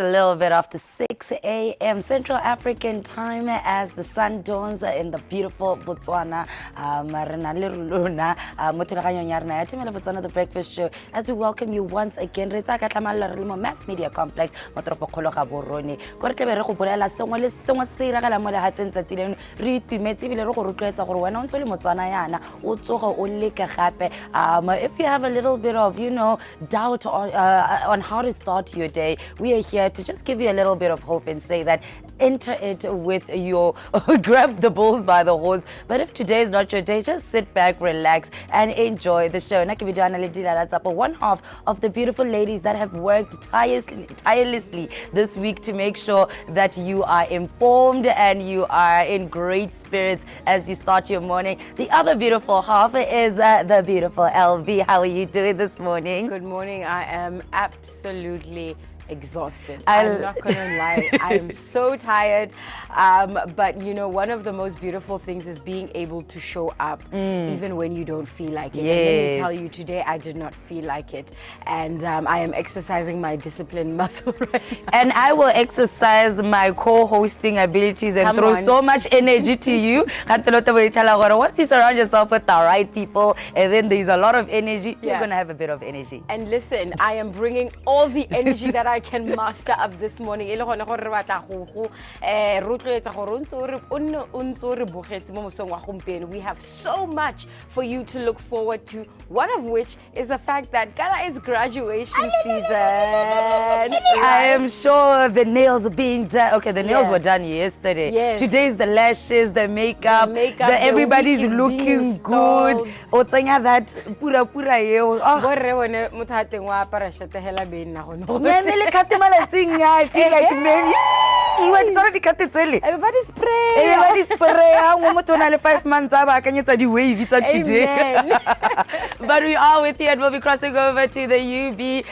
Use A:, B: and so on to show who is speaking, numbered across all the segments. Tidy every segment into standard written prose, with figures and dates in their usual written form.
A: Just a little bit after 6 a.m. Central African time as the sun dawns in the beautiful Botswana. Re na le lona, mo thulaganyong ya rena ya Thumela Botswana, The Breakfast Show, as we welcome you once again. Re tsaya ka tlhamallo re le mo Mass Media Complex mo toropokgolo Gaborone, ko re tlebe re go bolela sengwe le sengwe se se iragalang mo lehatsheng tsatsi leno. Re itumetse ebile re go rotloetsa gore wena o ntse o le Motswana yana o tsoge o leke gape. If you have a little bit of doubt on how to start your day, we are here to just give you a little bit of hope and say that enter it with your grab the bulls by the horns. But if today is not your day, just sit back, relax, and enjoy the show. Nna ke bidiwa le Dilala Tsapo, one half of the beautiful ladies that have worked tirelessly this week to make sure that you are informed and you are in great spirits as you start your morning. The other beautiful half is the beautiful LV. How are you doing this morning?
B: Good morning. I am absolutely exhausted. I'm not gonna lie. I am so tired. But one of the most beautiful things is being able to show up even when you don't feel like it. And let me tell you, today I did not feel like it. And I am exercising my discipline muscle right now.
A: And I will exercise my co-hosting abilities and
B: Come
A: throw
B: on.
A: So much energy to you. Once you surround yourself with the right people and then there's a lot of energy, you're gonna have a bit of energy.
B: And listen, I am bringing all the energy that I can master up this morning. E le gone gore re batla go rotloetsa gore o ntse o re o nne o ntse o re bogetse mo mosong wa gompieno. We have so much for you to look forward to. One of which is the fact that Gala is graduation season.
A: I am sure the nails are being done. Okay, the nails were done yesterday. Today's the lashes, the makeup,
B: The makeup, the
A: everybody's
B: wig is being
A: looking good.
B: installed.
A: O tsenya that pura pura eo. Oh.
B: Borre bone motho a teng wa apara shete hela be nna gone.
A: Mme le khate malatsing, I feel like, man, iwa di tsone dikhate tsele.
B: Everybody spray.
A: Everybody spray. Ha nngwe motho o na le 5 months a ba akanyetsa di-wave tsa today.
B: Amen.
A: But we are with you and we'll be crossing over to the UB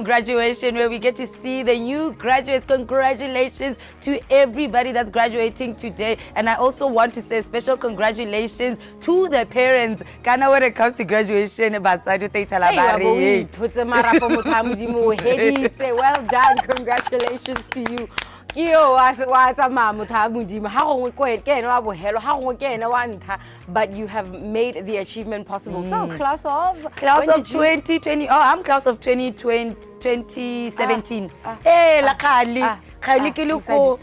A: graduation, where we get to see the new graduates. Congratulations to everybody that's graduating today. And I also want to say special congratulations to the parents. Kana when it comes to graduation, batsadi o tla ithela
B: Hey,
A: ba
B: wa
A: re,
B: bo o
A: "Hey."
B: ithotse marapo motho a Modimo o heditse. Well done, congratulations to you. Ke yo wa tsamaya motho a Modimo ga gongwe ke ene wa bogelo, ga gongwe ke ene wa ntlha, but you have made the achievement possible. So class of
A: Class
B: when
A: of
B: did you-
A: 2020. Oh, I'm class of 2020, 2017.
B: Ah,
A: Eh, la kgale.
B: ah,
A: Kgale
B: ah,
A: ke le ko.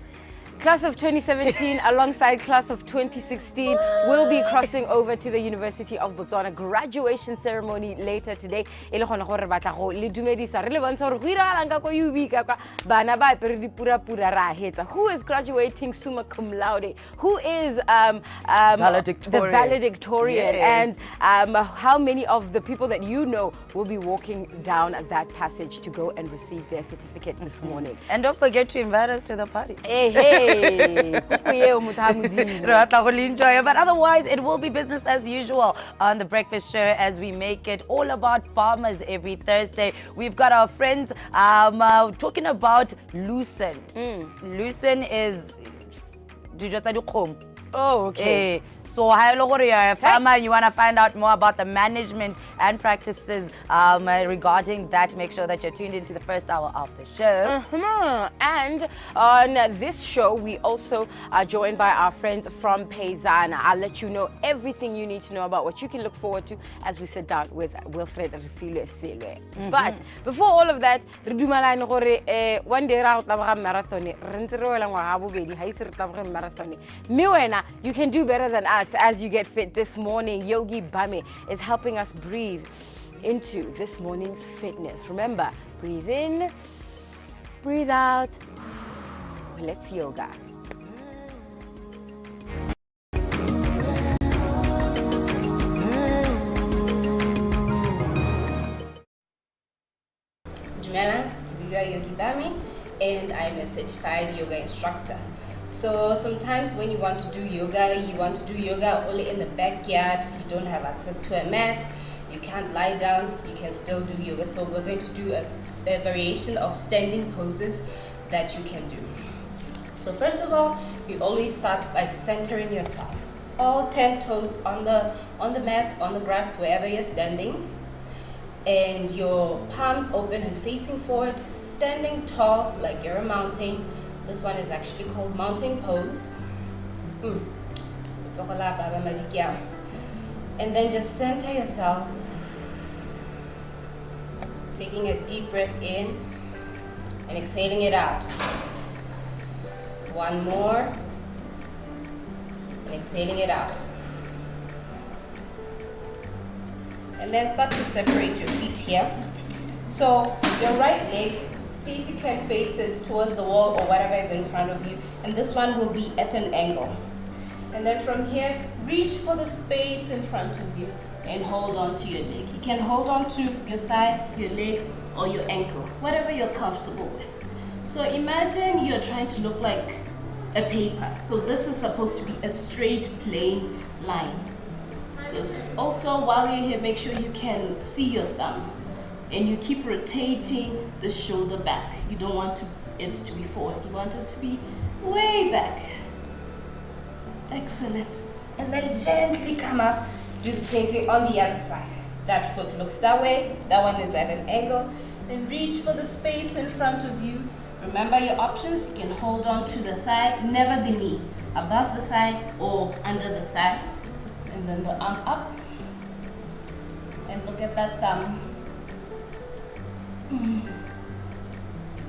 B: Class of 2017 alongside class of 2016 will be crossing over to the University of Botswana graduation ceremony later today. E le gone gore re batla go le dumedisa re le bontsha gore go iragalang ka ko UB ka kwa bana ba apere dipurapura ra hetsa. Who is graduating summa cum laude? Who is
A: Valedictorian.
B: the valedictorian?
A: Yes.
B: And how many of the people that you know will be walking down that passage to go and receive their certificate this morning?
A: And don't forget to invite us to the party.
B: Hey, hey, kuku eo motho a Modimo.
A: Re batla go le enjoy. But otherwise, it will be business as usual on The Breakfast Show as we make it all about farmers every Thursday. We've got our friends talking about lucerne. Lucerne is dijo tsa dikgomo.
B: Oh, okay.
A: So ha e le gore you're a farmer and you want to find out more about the management and practices regarding that, make sure that you're tuned into the first hour of the show.
B: And on this show, we also are joined by our friends from Paisana. I'll let you know everything you need to know about what you can look forward to as we sit down with Wilfred Refilwe Selwe. But before all of that, re dumalane gore one day ra go taboga marathon, re ntse re wela ngwaga bobedi ga ise re taboge marathon. Mme wena, you can do better than us as you get fit this morning. Yogi Bame is helping us breathe into this morning's fitness. Remember, breathe in, breathe out. Let's yoga.
C: Dumela, ke bidiwa Yogi Bami, and I'm a certified yoga instructor. So sometimes when you want to do yoga, you want to do yoga only in the backyard, you don't have access to a mat, you can't lie down, you can still do yoga. So we're going to do a variation of standing poses that you can do. So first of all, you always start by centering yourself. All 10 toes on the mat, on the grass, wherever you're standing. And your palms open and facing forward, standing tall like you're a mountain. This one is actually called mountain pose. And then just center yourself, taking a deep breath in and exhaling it out. One more, and exhaling it out. And then start to separate your feet here. So your right leg, see if you can face it towards the wall or whatever is in front of you. And this one will be at an angle. And then from here, reach for the space in front of you and hold on to your leg. You can hold on to your thigh, your leg, or your ankle, whatever you're comfortable with. So imagine you're trying to look like a paper. So this is supposed to be a straight, plain line. So also while you're here, make sure you can see your thumb and you keep rotating the shoulder back. You don't want it to be forward. You want it to be way back. Excellent. And then gently come up. Do the same thing on the other side. That foot looks that way. That one is at an angle. And reach for the space in front of you. Remember your options. You can hold on to the thigh, never the knee. Above the thigh or under the thigh. And then the arm up. And look at that thumb.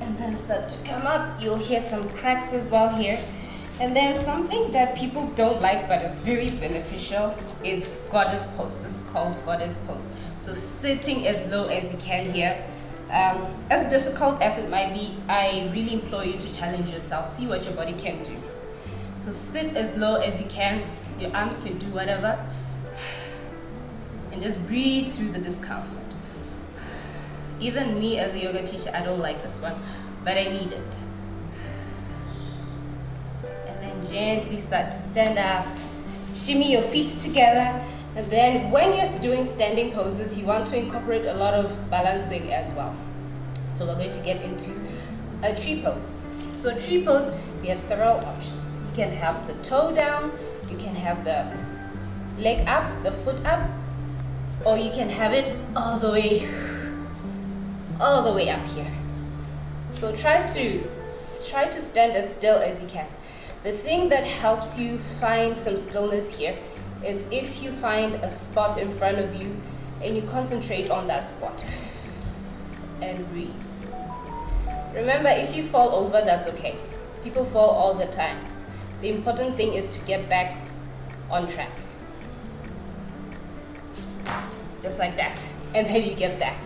C: And then start to come up. You'll hear some cracks as well here. And then something that people don't like but is very beneficial is goddess pose. This is called goddess pose. So sitting as low as you can here. As difficult as it might be, I really implore you to challenge yourself. See what your body can do. So sit as low as you can. Your arms can do whatever. And just breathe through the discomfort. Even me as a yoga teacher, I don't like this one, but I need it. And then gently start to stand up. Shimmy your feet together. And then when you're doing standing poses, you want to incorporate a lot of balancing as well. So we're going to get into a tree pose. So tree pose, we have several options. You can have the toe down, you can have the leg up, the foot up, or you can have it all the way up here. So try to stand as still as you can. The thing that helps you find some stillness here is if you find a spot in front of you and you concentrate on that spot and breathe. Remember, if you fall over, that's okay. People fall all the time. The important thing is to get back on track. Just like that. And then you get back.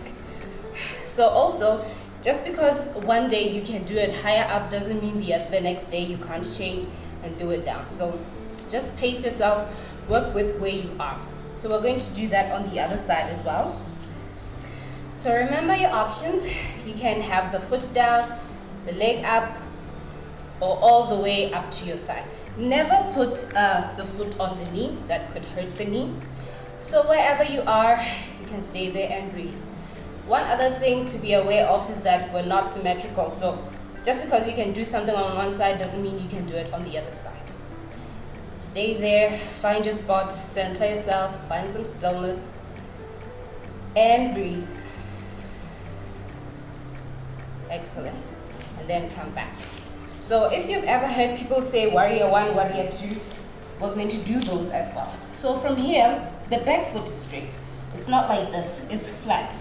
C: So also, just because one day you can do it higher up doesn't mean the next day you can't change and do it down. So just pace yourself, work with where you are. So we're going to do that on the other side as well. So remember your options. You can have the foot down, the leg up, or all the way up to your thigh. Never put the foot on the knee. That could hurt the knee. So wherever you are, you can stay there and breathe. One other thing to be aware of is that we're not symmetrical. So just because you can do something on one side doesn't mean you can do it on the other side. So stay there, find your spot, center yourself, find some stillness, and breathe. Excellent. And then come back. So if you've ever heard people say warrior one, warrior two, we're going to do those as well. So from here, the back foot is straight. It's not like this, it's flat.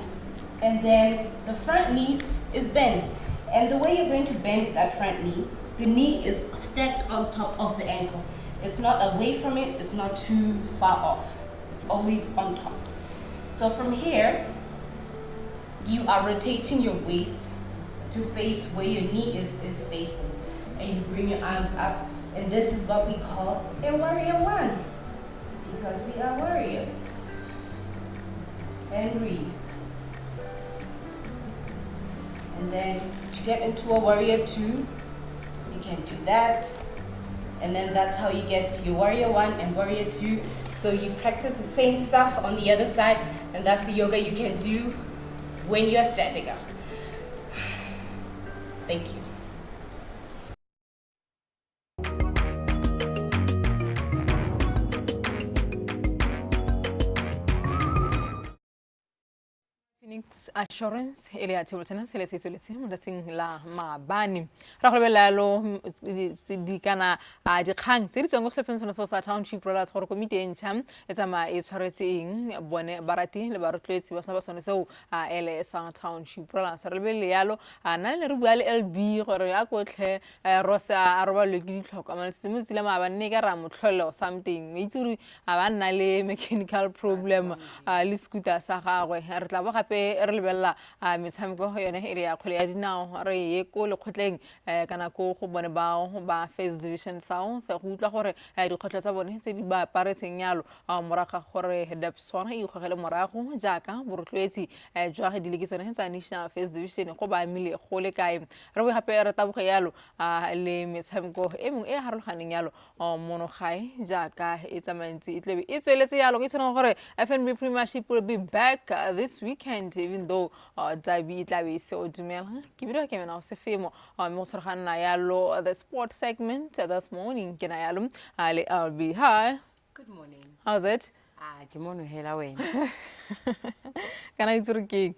C: And then the front knee is bent. And the way you're going to bend that front knee, the knee is stacked on top of the ankle. It's not away from it, it's not too far off. It's always on top. So from here, you are rotating your waist to face where your knee is facing. And you bring your arms up. And this is what we call a warrior one, because we are warriors. And breathe. And then to get into a warrior two, you can do that. And then that's how you get your warrior one and warrior two. So you practice the same stuff on the other side, and that's the yoga you can do when you're standing up. Thank you.
D: Phoenix Assurance e le ya table tennis e le se tsweletse mo letsatsing la maabane. Ra go lebelela yalo dikana dikgang tse di tswang ko setlhopheng sone seo sa Township Rollers, gore komiti e ntšha e tsamaya e tshwaretse eng bone barati le barotloetsi ba ba sone seo ele sa Township Rollers. Re lebelele yalo nna ne re bua le LB gore a kotlhe Ross a robalelwe ke ditlhokwa mo letsatsi la maabane, ne ka ra motlholo something itse gore a ba nna le mechanical problem le scooter sa gagwe. Re tla bo gape re lebelela metshameko yone e le ya kgwele ya dinao, re ye ko lekgotleng kana ko go bone bao ba First Division South go utlwa gore dikgwetlho tsa bone tse di ba aparetseng yalo morago ga gore Debswana e ikgogele morago jaaka borotloetsi jwa dileke tsone tsa National First Division, go ba amile go le kae. Re boe gape re taboge yalo le metshameko e mengwe e e harologaneng yalo mono gae jaaka e tsamaentse e tlebe e tsweletse yalo, ke tshwaneng gore FNB Premiership will be back this weekend, even though derby e tlabe e se o dumela. Ke bidiwa ke mena o sefemo mme go tshwaragana yalo the sport segment this morning ke na yalo le LB. Hi.
B: Good morning.
D: How's it?
B: Ah, ke mono hela wena.
D: Kana itse gore keng,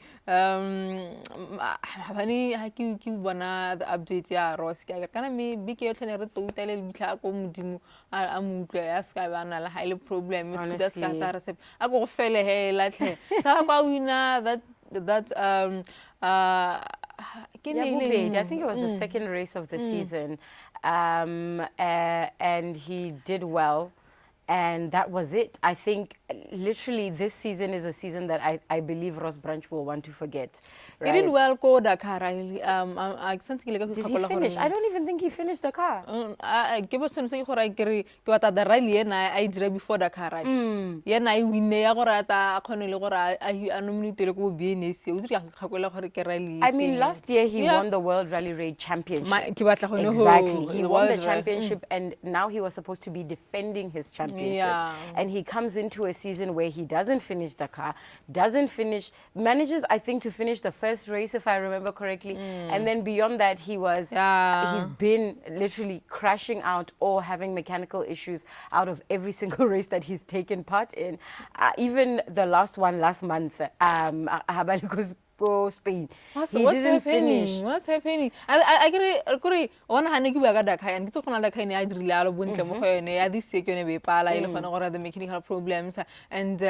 D: maabane ha ke bona the update ya Ross, ke a kana mme beke yotlhe ne re toutele le bitlha ko Modimo a mo utlwe ya se ka ba na le ha ile problem scooter se ka sa re sepe a ko go fele he latlhe sala kwa wina that ke
B: ne ile. I think it was the second race of the season, and he did well, and that was it. I think literally this season is a season that I believe Ross Branch will want to forget.
D: Right? He did well ko Dakar. I santse ke le ka.
B: Did he finish? I don't even think he finished Dakar.
D: Ke bo sone se ke gore ke re ke batla the rally ena a e dira before Dakar rally. Yena e winne ya gore ata a kgone le gore a nominate le ko BNSC. O tsere ke kgakola gore ke rally.
B: I mean, last year he won the World Rally Raid Championship.
D: Ke batla gone.
B: Exactly. He won the championship and now he was supposed to be defending his championship. And he comes into a season where he doesn't finish Dakar, doesn't finish, manages, I think, to finish the first race, if I remember correctly. And then beyond that, he's been literally crashing out or having mechanical issues out of every single race that he's taken part in. Even the last one last month, ko Spain.
D: What's, he what's didn't happening? Finish. What's happening? I kere kore ona ha ne ke bua ka Dakar and ke tse gona Dakar ne a dirile alo bontle mo go yone ya this year ke yone be pala e le gone gore the mechanical problems and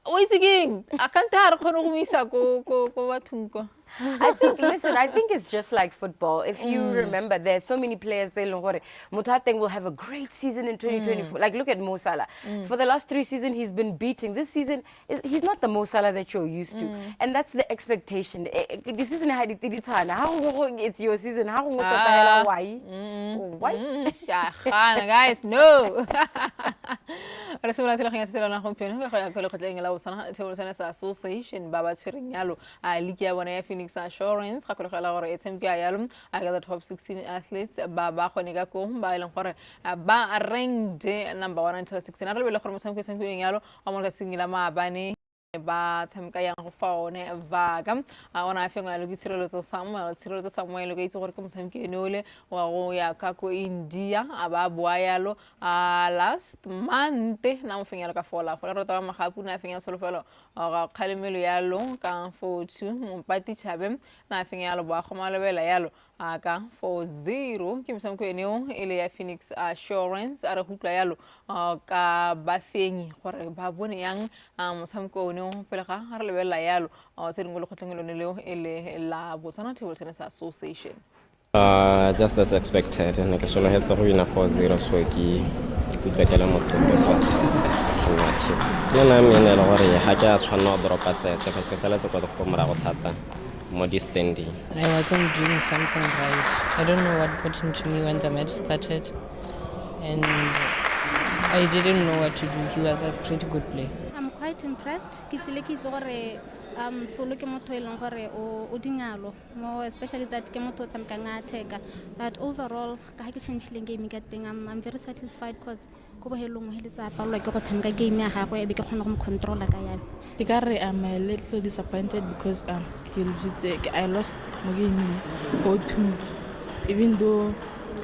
D: o itse keng a kante ha re kgone go mo isa ko bathong ko.
B: I think, listen, I think it's just like football. If you remember, there's so many players saying, gore, motho wa teng will have a great season in 2024. Like, look at Mo Salah. For the last three seasons, he's been beating. This season, he's not the Mo Salah that you're used to. And that's the expectation. This season, ha di tshwana. Ha it's your season. Ha go tota hela, why? Why?
D: Ke a gana, guys, no. Re simolola thulaganyo ya setselana gompieno ka go ya ko lekgotleng la Botswana Table Tennis Association ba ba tshwereng yalo a league ya bone ya Phoenix Assurance. Gakologela gore e tshamekiwa yalo a ka the top 16 athletes ba ba gone ka kong ba e leng gore ba ranked number 1 until 16. A re lebele gore motshameko e tshamekiweng yalo wa mo letsatsing la maabane ba tshameka yang go fa one vaka a ona a fengwa yalo ke Tshireletso Samuel. Tshireletso Samuel ka itse gore ke motshameki ene ole wa go ya ka ko India, a ba boa yalo a last month na mo fenya yalo ka fola fola. Rota wa Magapu na fenya Tsholofelo ga Kgalemelo yalo ka 4-2. Mompati Chabe na fenya yalo Boago Malobela yalo a ka 4-0. Ke metshameko eneo e le ya Phoenix Assurance. A re go utlwa yalo ka bafenyi gore ba bone yang motshameko one pele ga re lebelela yalo tse dingwe lekgotleng lone leo e le la Botswana Table Tennis Association.
E: Just as expected, ne ke sologetse go wina 4-0, so ke ikutlwa ke le motlotlo tota go nna achieved. Le nna me ne e le gore ga ke a tshwanela go dropa set because ke saletse ko morago thata mo di-standing.
F: I wasn't doing something right. I don't know what got into me when the match started, and I didn't know what to do. He was a pretty good player.
G: I'm quite impressed. Ke tsile ke itse gore Tsholo ke motho e leng gore o dingalo mo, especially that ke motho o tshamekang a attack, but overall ka ga ke changileng game ka teng, I'm very satisfied cause ko bohelong o heletsa a palelwa ke go tshameka game ya gagwe, e be ke kgona go mo controla ka yame.
H: Ke ka re I'm a little disappointed because ke lositse, I lost mo game 4-2, even though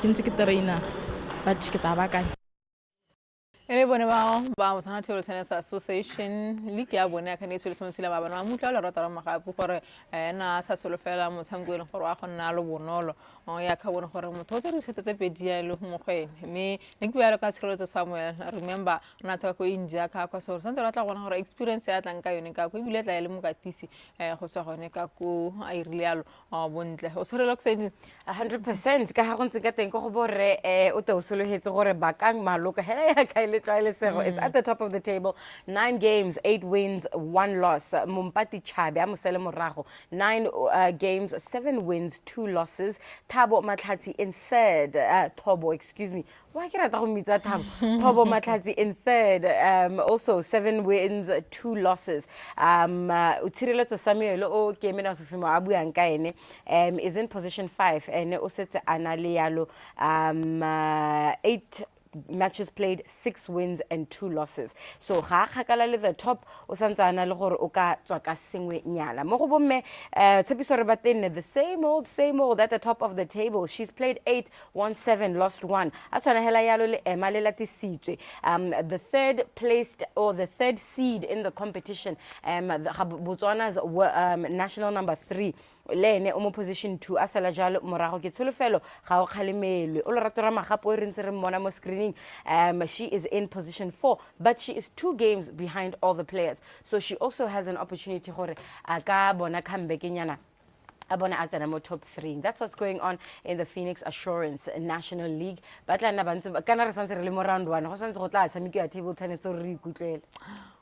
H: ke ntse ke trainer, but ke tla baakanya.
D: E le bone bao ba Botswana Table Tennis Association league ya bone ya kgane e tshweletse mosila maabane wa mutla lerato la magapu gore ena a sa solofela motshameko e leng gore wa go nna lo bonolo ya ka bone gore motho o tsere disete tse pedi ya le mo go ene. Mme ne ke bua ka Tshireletso Samuel, remember o ne a tswa ko India ka kwa, so santse re batla go bona gore experience ya tlang ka yone ka ko, ebile tla e le mokatisi go tswa gone ka ko a irile yalo bontle o tshwere loksedi.
B: 100% ka ga go ntse ka teng ko go borre o te o sologetse gore Bakang Maloka hela ya ka ile tlwaelesego is at the top of the table, 9 games, 8 wins, 1 loss. Mompati Chabe a mosele morago, 9 games, 7 wins, 2 losses. Thabo Matlhatsi in third, Thobo, excuse me, why ke rata go mmitsa Thabo, Thobo Matlhatsi in third, also 7 wins, 2 losses. Tshireletso Samuel o ke emena Sofimo a buang ka ene is in position 5, ene o setse a na le yalo 8 matches played, 6 wins and 2 losses, so ga a kgakala le the top, o santse a na le gore o ka tswa ka sengwe nyana. Mo go bomme, Tshepiso re Batenne, the same old, same old, at the top of the table. She's played 8, won 7, lost 1, a tshwana hela yalo le Ema le Latisitswe, the third placed or the third seed in the competition, Botswana's national number 3, le ene o mo position 2, a sala jalo morago ke Tsholofelo ga o kgalemelwe o Lerato ra Magapo e re ntse re mmona mo screening. She is in position 4, but she is two games behind all the players, so she also has an opportunity gore a ka bona comeback nyana, a bona a tsena mo top 3. That's what's going on in the Phoenix Assurance National League. Ba tla nna ba ntse kana re santse re le mo round 1, go santse go tla tshamekiwa table tennis gore re ikutlwele.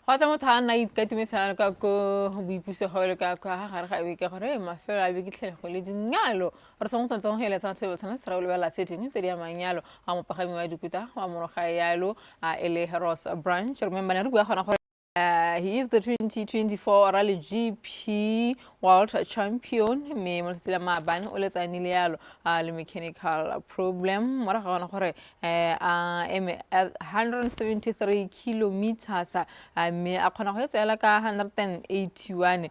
D: Go tla motho a nna a ikatumetsang ka ko boipusego le ka kwa gare ga beke gore mafelo a beke tlhele go le dingalo re sa go santse go heletsa table tennis. Re o lebelela tse dingwe tse di amang yalo a mopagami wa dikuta wa moroga yalo a e le Ross Branch. Remember ne re bua gona gore he is the 2024 Rally GP World Champion, mme mo letsatsi la maabane o letsanile yalo le mechanical problem morago ga gona gore a eme 173 kilometers, mme a kgona go e tseela ka 181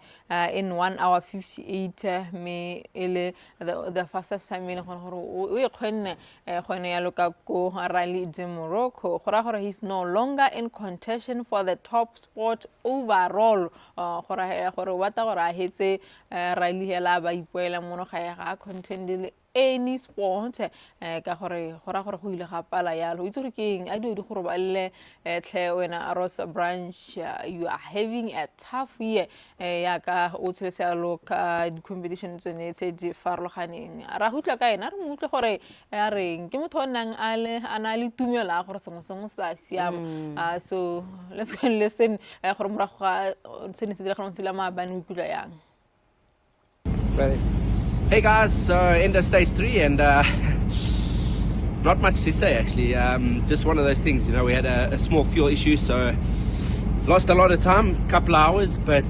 D: in 1 hour 58, mme e le the fastest time e leng gore o e kgonne gone yalo ka ko Rally de Morocco. Go raya gore he's no longer in contention for the top spot overall, go raya gore o batla gore a hetse rally hela ba ipoela mono ga ya ga a contend le any sport, ka gore go raya gore go ile ga pala yalo. O itse gore ke eng a dio di go robalele tlhe wena Ross Branch, you are having a tough year yaka o tshweletse yalo ka di-competition tsone tse di farologaneng. Ra go utlwa ka ena, re mo utlwe gore a reng. Ke motho o nnang a le a na le tumelo ya gore sengwe sengwe se tla siama. So let's go and listen gore morago ga se ne se diragalang se la maabane o ikutlwa yang.
I: Ready. Hey guys, so end of stage three and not much to say, actually. Just one of those things, we had a small fuel issue, so lost a lot of time, couple of hours, but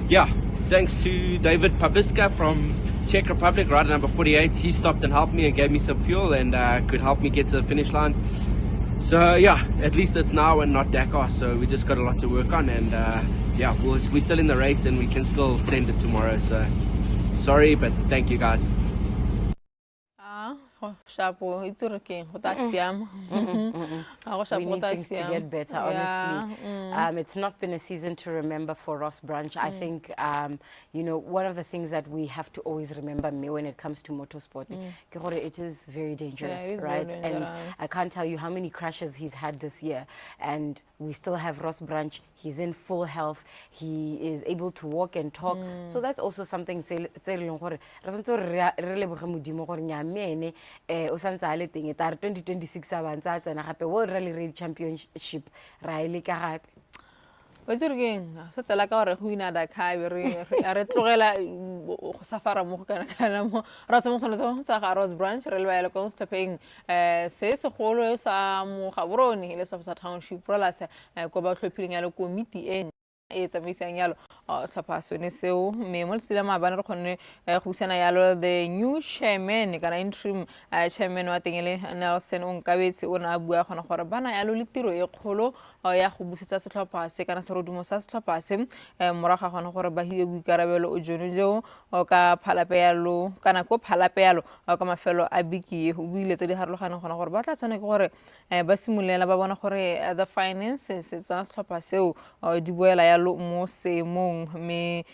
I: yeah, thanks to David Pavliska from Czech Republic, rider number 48. He stopped and helped me and gave me some fuel and could help me get to the finish line. So yeah, at least it's now and not Dakar, so we just got a lot to work on and yeah, we're still in the race and we can still send it tomorrow. So sorry, but thank you guys.
D: Ah, go shapo, itse gore keng go tla siama a go shapo
B: We
D: go
B: need
D: tla
B: things to
D: siama.
B: get better, honestly. It's not been a season to remember for Ross Branch. I think, one of the things that we have to always remember me when it comes to motorsport, ke gore it is very dangerous,
D: It is very
B: right? And
D: dangerous.
B: I can't tell you how many crashes he's had this year. And we still have Ross Branch. He's in full health. He is able to walk and talk. So that's also something se se re leng gore re tshwanetse gore re leboge Modimo gore nnyaa, mme ene o santse a le teng. E tla re 2026 a ba ntse a tsena gape World Rally Raid Championship, ra e leka gape.
D: O itse gore ke eng se tsela ka gore go ina Dakar be re tlogela go safara mo go kana kana mo ra tswa mo tshwanetse tsa ga Ross Branch re lebaele kwa setlhopheng se segolo sa mo Gaborone e le sa Township Rollers ko ba tlhophileng ya le komiti e. E tsamaisang yalo setlhopha sone seo. Mme mo letsatsi la maabane re kgonne go buisana yalo the new chairman kana interim chairman wa teng e le Nelson Onkabetse. O ne a bua gona gore ba na yalo le tiro e kgolo ya go busetsa setlhopha se kana serodumo sa setlhopha se morago ga gone gore ba hiwe boikarabelo jono jo ka phalape yalo kana ko phalape yalo ka mafelo a biki. O buile tse di harologaneng gona gore ba tla tshwane ke gore ba simololela ba bona gore the finances tsa setlhopha seo di boela yalo mo seemong. Mme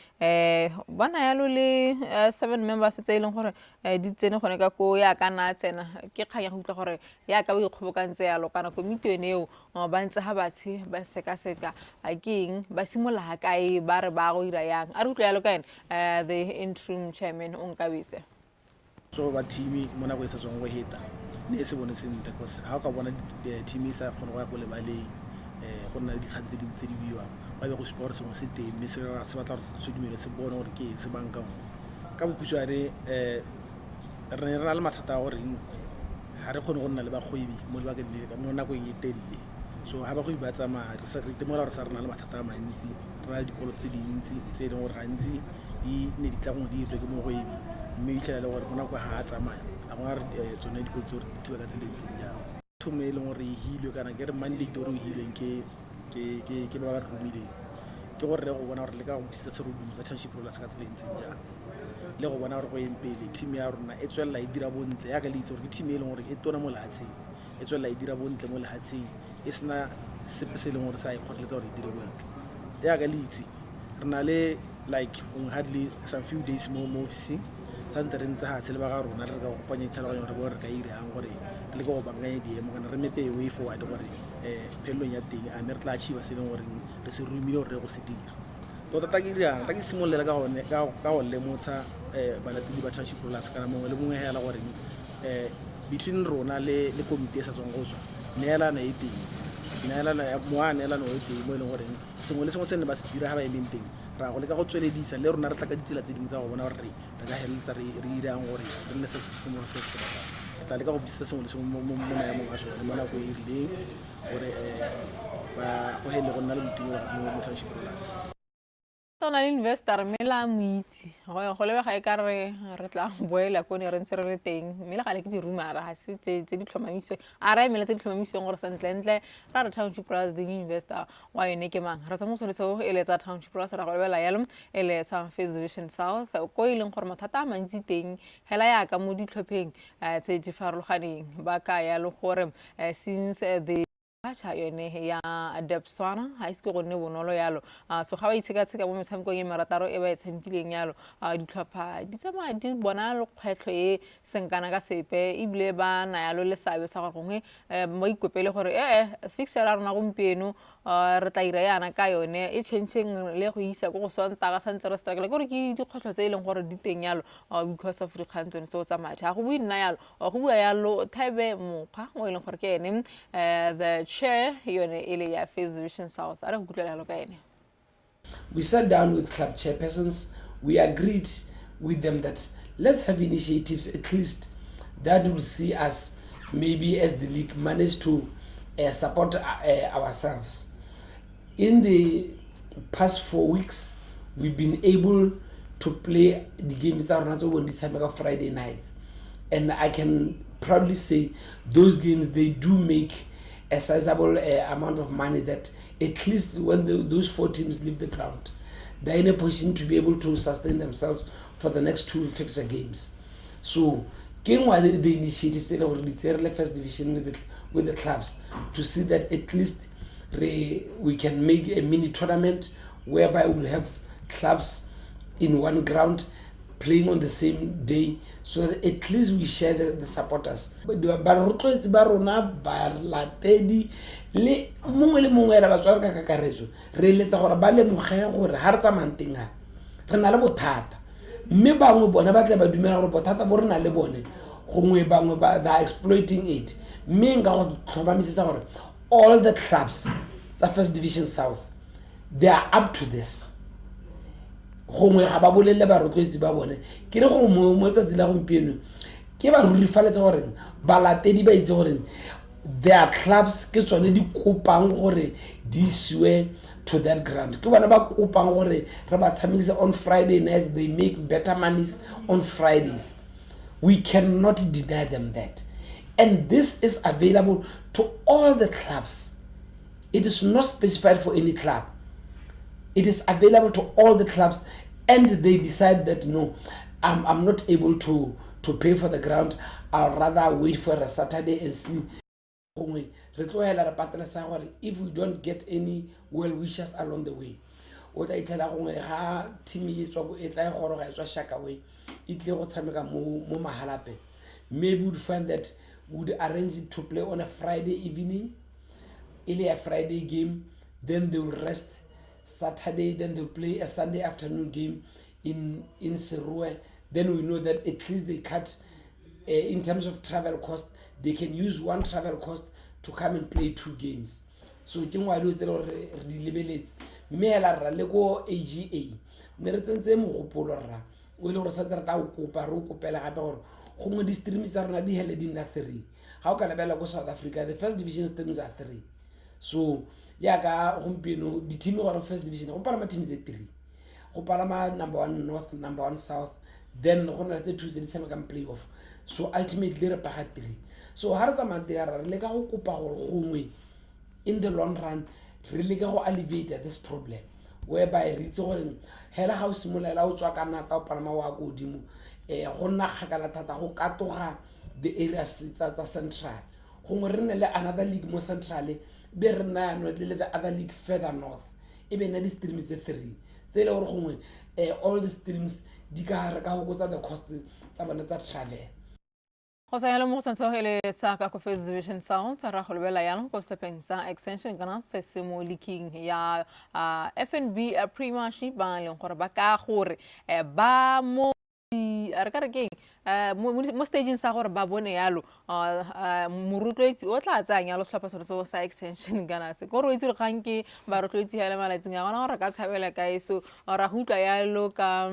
D: ba na yalo le seven members tse e leng gore di tsene gone ka ko yaka na tsena. Ke kgang ya go utlwa gore yaka ba ikgobokantse yalo kana komiti yone eo ba ntse ga batshe ba sekaseka ke eng, ba simolola ga kae, ba re ba go ira yang. A re utlwa yalo ka ene the interim chairman Onkabetse.
J: So ba team mo nako e sa tswang go heta ne e se bone sentle, cause ga o ka bona team e sa kgone go ya ko lebaleng, go nna le dikgang tse dintsi tse di buiwang, ba be go supa gore sengwe se teng, mme se batla gore se dumele se bone gore ke eng se bankangwe. Ka bokhutshwane, re ne re na le mathata a goreng ga re kgone go nna le bagwebi mo lebakeng le mo nakong e telele. So ga bagwebi ba tsamaya, re itemogela gore sa re na le mathata a mantsi, re na le dikolo tse dintsi tse e leng gore gantsi di ne di tla gongwe di irwe ke mogwebi, mme o itlhela le gore mo nako ga a tsamaya a gona re tsone dikolo tseo re di thiba ka tsela e ntseng jang. Thomo e leng gore e hilwe kana ke re mandate o re o hilweng ke ba ba re romileng ke gore re go bona gore le ka go busetsa serodumo sa Township Rollers ka tsela e ntseng jang, le go bona gore go eng pele team ya rona e tswelela e dira bontle. Yaka le itse gore ke team e leng gore e tona mo lehatsheng, e tswelela e dira bontle mo lehatsheng e sena sepe se e leng gore sa e kgoreletsa gore e dire bontle. Yaka le itse, re na le like gongwe hardly some few days mo officing, santse re ntse gatshe le ba ga rona re ka go kopanya ditlhaloganyo gore bone re ka irang gore re leke go bankanya diemo kana re mepe way forward gore phelelong ya teng a mme re tla achieve se e leng gore re se romile gore re go se dira tota. Tla ke dirang, tla ke simololela ka gone ka go lemotsha balatedi ba Township Rollers kana mongwe le mongwe hela gore between rona le komiti e sa tswang go tswa, neelano e teng, neelano ya moa neelano e teng mo e leng goreng sengwe le sengwe se ne ba se dira ga ba emeng teng, ra go leka go tsweledisa le rona re tla ka ditsela tse dingwe tsa go bona gore re ka feleletsa re irang gore re nne successful mo re se se batlang. Re tla leka go busetsa sengwe le sengwe mo maemong a sone mo nako e e rileng gore ba go hele go nna le boitumelo mo Township Rollers.
D: O na le investor mme la mo itse go lebega e ka re re tla boela ko ne re ntse re le teng, mme le gale ke di-rumor, ga se tse di tlhomamisweng. A re emele tse di tlhomamisweng gore sentlentle ra re Township Rollers the new investor wa yone ke mang. Re tswa mo sone seo e le tsa Township Rollers, ra go lebelela yalo e le tsa First Division South, ko e leng gore mathata a mantsi teng hela yaka mo ditlhopheng tse di farologaneng. Ba ka yalo gore since the departure yone ya Debswana ga ise ke go nne bonolo yalo. So ga ba itshekatsheka mo metshamekong e merataro e ba e tshamekileng yalo, ditlhopha di tsamaya di bona lekgwetlho e seng kana ka sepe, ebile ba na yalo le seabe sa gore gongwe ba ikopele gore ee fixture ya rona gompieno re tla ira yana ka yone e changeng le go isa ko go Sontaga santse re struggle. Ke gore ke dikgwetlho tse e leng gore di teng yalo because of dikgang tsone tseo tsa madi. Ga go bue nna yalo, go bua yalo Thebe Mokgwa o e leng gore ke ene the chair yone e le ya First Division South. A re go kutlwela yalo ka ene.
K: We sat down with club chairpersons. We agreed with them that let's have initiatives at least that will see us maybe as the league manage to support ourselves. In the past 4 weeks, we've been able to play the games tsa rona tse bone di tshameka Friday nights. And I can proudly say those games, they do make a sizable amount of money that at least when those four teams leave the ground, they're in a position to be able to sustain themselves for the next two fixture games. So ke nngwe ya the initiatives e le gore di tsere le First Division with the clubs to see that at least we can make a mini tournament whereby we'll have clubs in one ground playing on the same day so that at least we share the supporters, barotloetsi ba rona, balatedi le mongwe le mongwe ela Batswana ka kakaretso. Re eletsa gore ba lemoge gore ga re tsamayang teng ga re na le bothata, mme bangwe bone ba tle ba dumela gore bothata bo re na le bone, gongwe bangwe ba they are exploiting it. Mme nka go tlhomamisetsa gore all the clubs tsa First Division South, they are up to this. Gongwe ga ba bolelele barotloetsi ba bone. Ke re gongwe mo letsatsi la gompieno ke ba rurifaletsa gore balatedi ba itse gore Their clubs ke tsone di kopang gore di isiwe to that ground, ke bona ba kopang gore re ba tshamekise on Friday nights. They make better monies on Fridays. We cannot deny them that, and this is available to all the clubs. It is not specified for any club. It is available to all the clubs, and they decide that, no, I'm not able to pay for the ground, I'll rather wait for a Saturday and see. Gongwe re tlogela re patelesa gore if we don't get any well wishers along the way, o tla itlhela gongwe ga team e tswa e tla e goroga e tswa Shakawe, e tlile go tshameka mo Mahalapye, maybe would find that would arrange it to play on a Friday evening, e le a Friday game, then they will rest Saturday, then they'll play a Sunday afternoon game in Serowe. Then we know that at least they cut in terms of travel cost. They can use one travel cost to come and play two games. So ke nngwe ya dilo tse e le gore re di lebeletse, mme hela rra le ko AGA mme re tsentse mogopolo rra o e le gore santse re tla o kopa, re o kopela gape gore gongwe di-stream tsa rona di hele di nna three. Ga o ka lebelela ko South Africa, the first division streams are three. So yaka gompieno di-team gore first division go palama team tse three, go palama number one north, number one south, then go na le tse two tse di tshamekang play off. So ultimately re paga three. So ga re tsamaya teng ra re leka go kopa gore gongwe in the long run re leke go alleviate this problem, whereby re itse gore hela ga o simolola o tswa ka nata o palama wa ko godimo, go nna kgakala thata go katoga the areas tsa central. Gongwe re nne le another league mo central, be re nna yano le the other league further north, e be nna di-stream tse three tse e le gore gongwe all the streams di ka re ka fokotsa the cost tsa bone tsa travel.
D: Go sa yalo mo go tshwanetse go ele sa ka ko First Division South, ra go lebelela yang ko setlhopheng sa Extension kana se se mo leaking ya FNB Premiership, ba leng gore ba ka gore ba mo re ka re keng mo stageng sa gore ba bone yalo morotloetsi o tla tsayang yalo setlhopha sone seo sa Extension kana se kore o itse gore kgang ke barotloetsi ya le malatsing a gona gore ka tshabela kae. So ra go utlwa yalo ka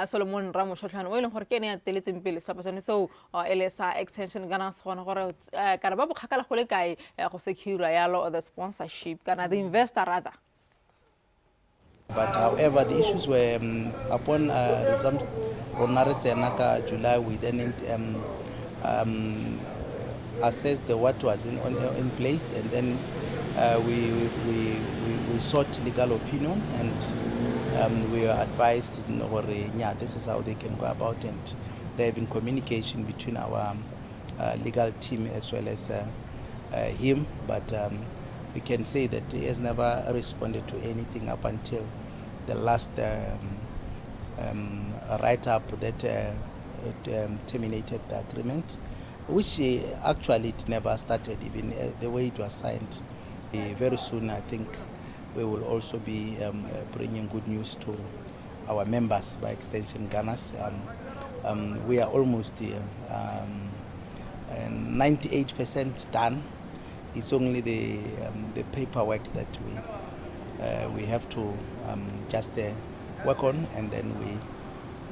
D: Solomon Ramoshotlhane, o e leng gore ke ene ya teletseng pele setlhopha sone seo e le sa Extension kana se gone gore kana ba bokgakala go le kae go secure yalo the sponsorship kana the investor rather.
L: But however, the issues were upon resumption, rona re tsena ka July, we then assessed what was in place, and then we sought legal opinion, and we were advised gore, yeah, this is how they can go about, and there have been communication between our legal team as well as him, but we can say that he has never responded to anything up until the last write-up that it, terminated the agreement, which actually it never started, even the way it was signed. Very soon, I think we will also be bringing good news to our members by Extension Gunners. We are almost 98% done. It's only the paperwork that we have to just work on, and then we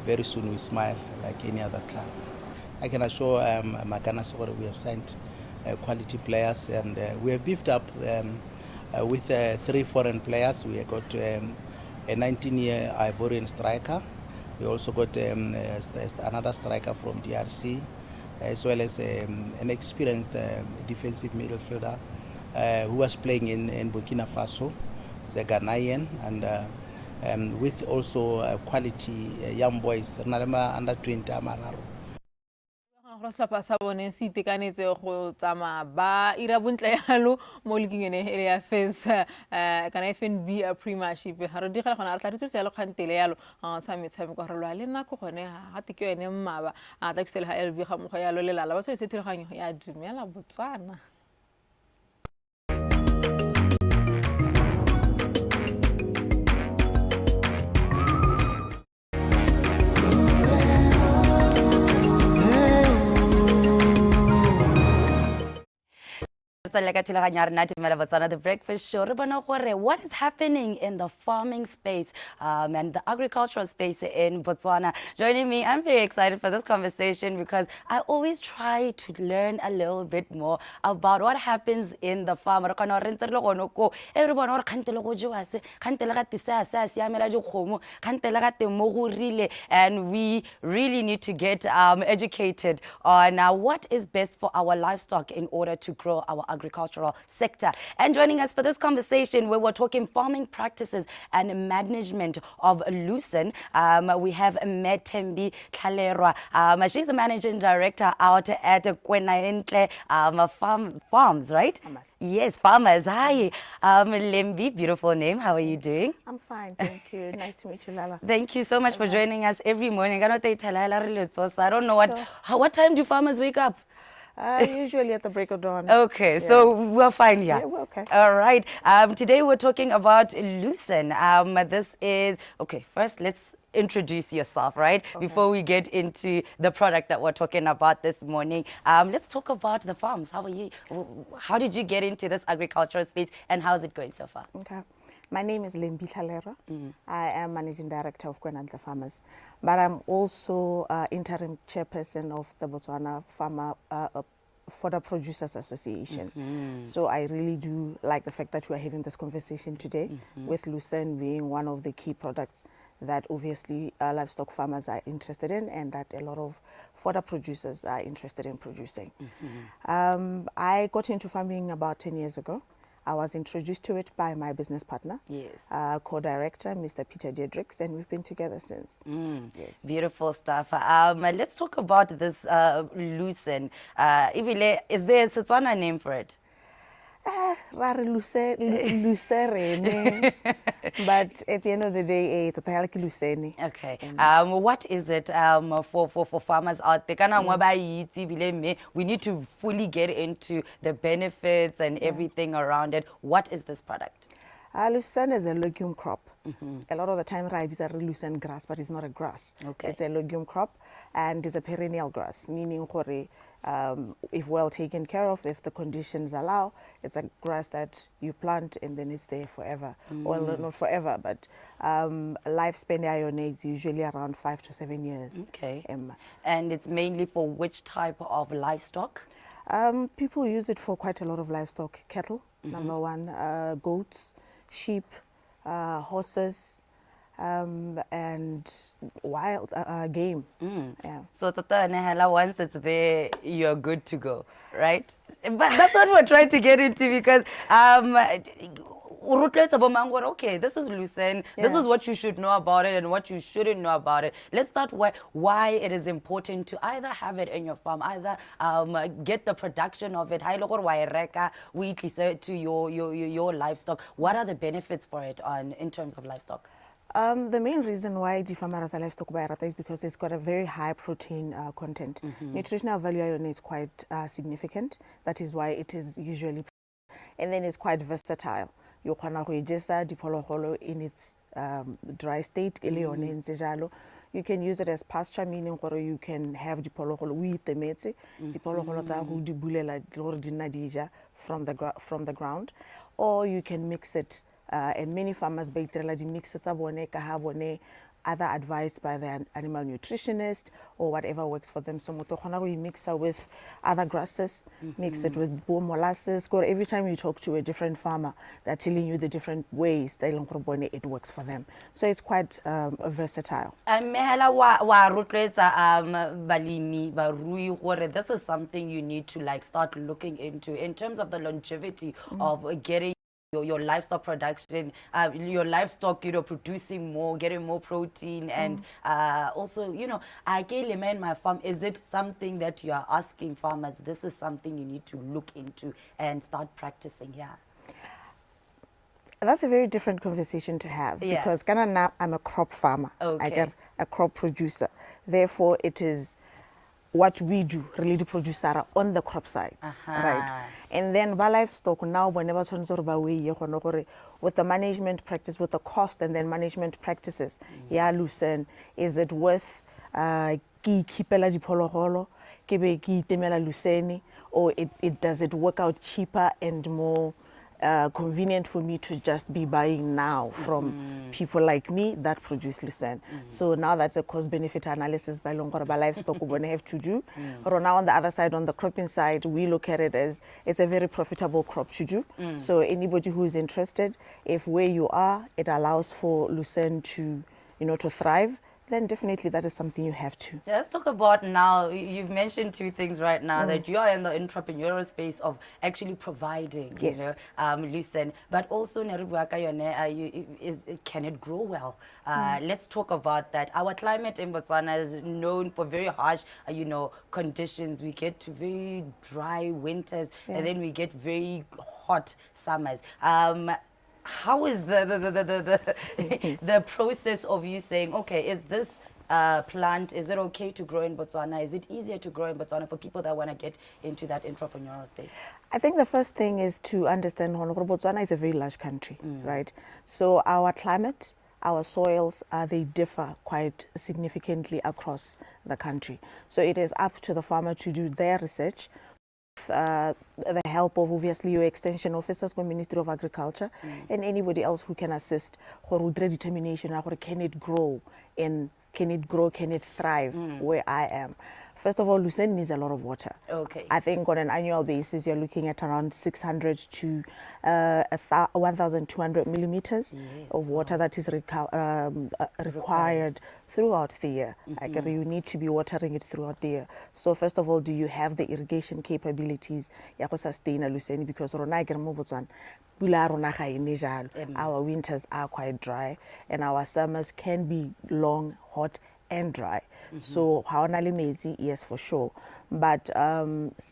L: very soon we smile like any other club. I can assure Makana gore we have signed quality players, and we have beefed up with three foreign players. We have got a 19-year Ivorian striker. We also got another striker from DRC, as well as an experienced defensive midfielder who was playing in Burkina Faso. He's a Ghanaian, and with also quality young boys, re na le ma under 20 a mararo.
D: Gore setlhopha sa bone se itekanetse go tsamaya ba ira bontle yalo mo leaking yone e le ya FES kana FNB Premiership. Ga re digela gona re tla re tsweletse yalo kgantele yalo sa metshameko re lwa le nako gone ga te ke yone mmaba a tla kisele ga LB ga mmogo yalo lelala ba tshwetse thulaganyo ya Dumela Botswana.
A: Tswelela ka thulaganyo ya rena Dumela Botswana The Breakfast Show, re bona gore what is happening in the farming space and the agricultural space in Botswana. Joining me, I'm very excited for this conversation because I always try to learn a little bit more about what happens in the farm. Re kgona gore re ntse re le gone koo, e re bona gore kgante le go jewa se, kgante le gate se a se a siamela dikgomo, kgante le gate mo go rile, and we really need to get educated on what is best for our livestock in order to grow our agricultural sector. And joining us for this conversation, where we're talking farming practices and management of lucerne, we have Methembi Tlhalerwa. She's the managing director out at Kwenaentle Farms, right?
M: Farmers.
A: Yes, farmers. Hi, Lembi, beautiful name. How are you doing?
M: I'm fine, thank you. Nice to meet you, Lala.
A: Thank you so much for joining us every morning. I don't know what time do farmers wake up?
M: Usually at the break of dawn.
A: Okay,
M: Yeah.
A: so we're fine here.
M: Yeah, we're okay.
A: All right. Today we're talking about lucerne. This is, okay, first let's introduce yourself, right?
M: Okay.
A: Before we get into the product that we're talking about this morning. Let's talk about the farms. How are you? How did you get into this agricultural space and how's it going so far?
M: Okay. My name is Lembi Tlhalerwa. I am Managing Director of Kwenantle Farmers, but I'm also interim chairperson of the Botswana Farmer Fodder Producers Association. So I really do like the fact that we are having this conversation today, with lucerne being one of the key products that obviously livestock farmers are interested in and that a lot of fodder producers are interested in producing. I got into farming about 10 years ago. I was introduced to it by my business partner, co-director, Mr. Peter Diedrichs, and we've been together since. Yes.
A: Beautiful stuff. Let's talk about this lucerne. Ebile, is there a Setswana name for it?
M: Ra re luserene, but at the end of the day, tota yalo ke lucerne.
A: Okay. What is it for farmers out there? Kana nngwe ba e itse ebile mme we need to fully get into the benefits and everything around it. What is this product?
M: Lucerne is a legume crop. A lot of the time, ra e bitsa re lucerne grass, but it's not a grass. It's a legume crop and it's a perennial grass, meaning gore, if well taken care of, if the conditions allow, it's a grass that you plant and then it's there forever. Well, not forever, but lifespan ya yone is usually around 5 to 7 years.
A: And it's mainly for which type of livestock?
M: People use it for quite a lot of livestock. Cattle, number one, goats, sheep, horses, and wild game. Yeah.
A: So tota yone hela, once it's there, you're good to go, right? But that's what we're trying to get into because o rotloetsa bo mang gore, okay, this is lucerne, this is what you should know about it and what you shouldn't know about it. Let's start why it is important to either have it in your farm, either get the production of it, ha e le gore wa e reka, o e tlise to your livestock. What are the benefits for it on in terms of livestock?
M: The main reason why di-farmers tsa livestock ba e rata is because it's got a very high protein content. Nutritional value ya yone is quite significant. That is why it is usually, and then it's quite versatile. You kgona go e jesa diphologolo in its dry state, e le yone e ntse jalo. You can use it as pasture, meaning gore you can have diphologolo, o itemetse, diphologolo tsa go di bulela le gore di nna di ja from the ground. Or you can mix it, and many farmers ba itirela di-mix tsa bone ka ha bone either advised by the animal nutritionist or whatever works for them. So motho o kgona go e mixa with other grasses, mix it with bo molasses. Gore every time you talk to a different farmer, they're telling you the different ways that e leng gore bone it works for them. So it's quite versatile.
A: Mme hela wa rotloetsa balemi barui gore this is something you need to start looking into in terms of the longevity of getting your livestock production, your livestock, producing more, getting more protein, and also, I can in my farm. Is it something that you are asking farmers? This is something you need to look into and start practicing here.
M: That's a very different conversation to have because kana now I'm a crop farmer. I get a crop producer. Therefore, it is what we do, really the producer on the crop side, right? And then ba livestock now, whenever tshwanetse gore ba weigh gone gore with the management practice, with the cost and then management practices, ya lucerne, is it worth ke ikhipela diphologolo, ke be ke itemela lucerne, Or it does it work out cheaper and more convenient for me to just be buying now from people like me that produce lucerne? So now that's a cost benefit analysis by leng gore ba livestock bone have to do. Rona on the other side, on the cropping side, we look at it as it's a very profitable crop to do. So anybody who is interested, if where you are, it allows for lucerne to thrive, then definitely that is something you have to.
A: Yeah, let's talk about now. You've mentioned two things right now, that you are in the entrepreneurial space of actually providing, lucerne, but also ne re bua ka yone, can it grow well? Let's talk about that. Our climate in Botswana is known for very harsh conditions. We get to very dry winters, and then we get very hot summers. How is the process of you saying, okay, is this plant, is it okay to grow in Botswana? Is it easier to grow in Botswana for people that want to get into that entrepreneurial space?
M: I think the first thing is to understand gore Botswana is a very large country, right? So our climate, our soils, they differ quite significantly across the country. So it is up to the farmer to do their research, the help of obviously your extension officers from Ministry of Agriculture and anybody else who can assist gore o dire determination ya gore can it grow, can it thrive where I am. First of all, lucerne needs a lot of water. I think on an annual basis, you're looking at around 600 to 1,200 millimeters of water that is required throughout the year. Like, you need to be watering it throughout the year. So first of all, do you have the irrigation capabilities ya go sustain a lucerne? Because rona akere mo Botswana, pula ya rona ga e ne jalo. Our winters are quite dry and our summers can be long, hot and dry. So ha o na le metsi, yes, for sure. But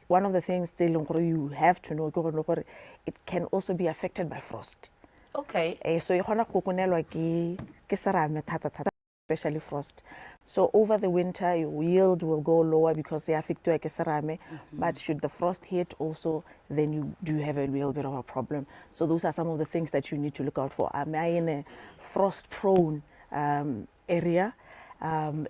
M: one of the things tse e leng gore you have to know ke gore it can also be affected by frost. So e kgona go kokonelwa ke serame thata thata, especially frost. So over the winter, your yield will go lower because e affectiwa ke serame. But should the frost hit also, then you do have a little bit of a problem. So those are some of the things that you need to look out for. Am I in a frost-prone area?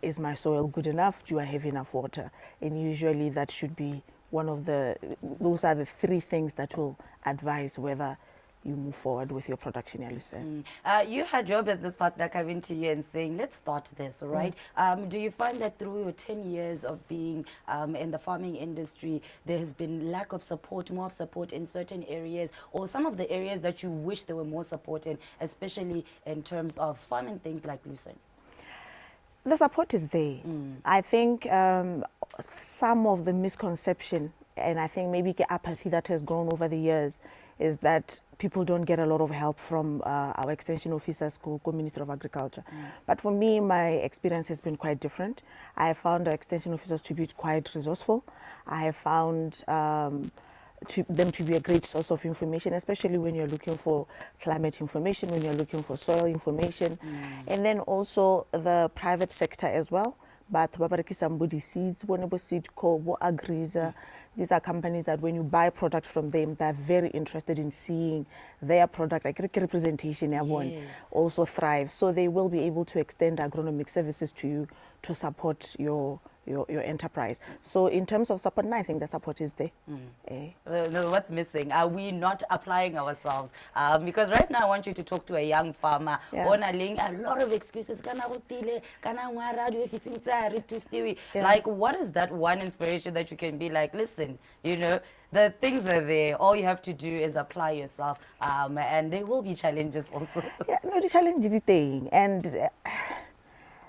M: Is my soil good enough? Do I have enough water? And usually that should be one of the, those are the three things that will advise whether you move forward with your production, ya lucerne.
A: You had your business partner coming to you and saying, let's start this, all right? Do you find that through your 10 years of being in the farming industry, there has been lack of support, more of support in certain areas, or some of the areas that you wish there were more support in, especially in terms of farming things like lucerne?
M: The support is there. I think some of the misconception, and I think maybe the apathy that has grown over the years, is that people don't get a lot of help from our extension officers, ko Ministry of Agriculture. But for me, my experience has been quite different. I have found our extension officers to be quite resourceful. I have found them to be a great source of information, especially when you're looking for climate information, when you're looking for soil information, and then also the private sector as well. Batho ba ba rekisang bo di-seeds, bone bo Seedco, bo Agriza, these are companies that when you buy product from them, they're very interested in seeing their product, like ke representation ya bone, also thrive. So they will be able to extend agronomic services to you to support your enterprise. So in terms of support, I think the support is there. Eh.
A: No, what's missing? Are we not applying ourselves? Because right now I want you to talk to a young farmer. O na leng a lot of excuses. Kana go tile, kana ngwara, di ofising tsa re thusiwe. Like, what is that one inspiration that you can be like, listen, the things are there. All you have to do is apply yourself. And there will be challenges also.
M: Yeah, no, the challenge di teng. And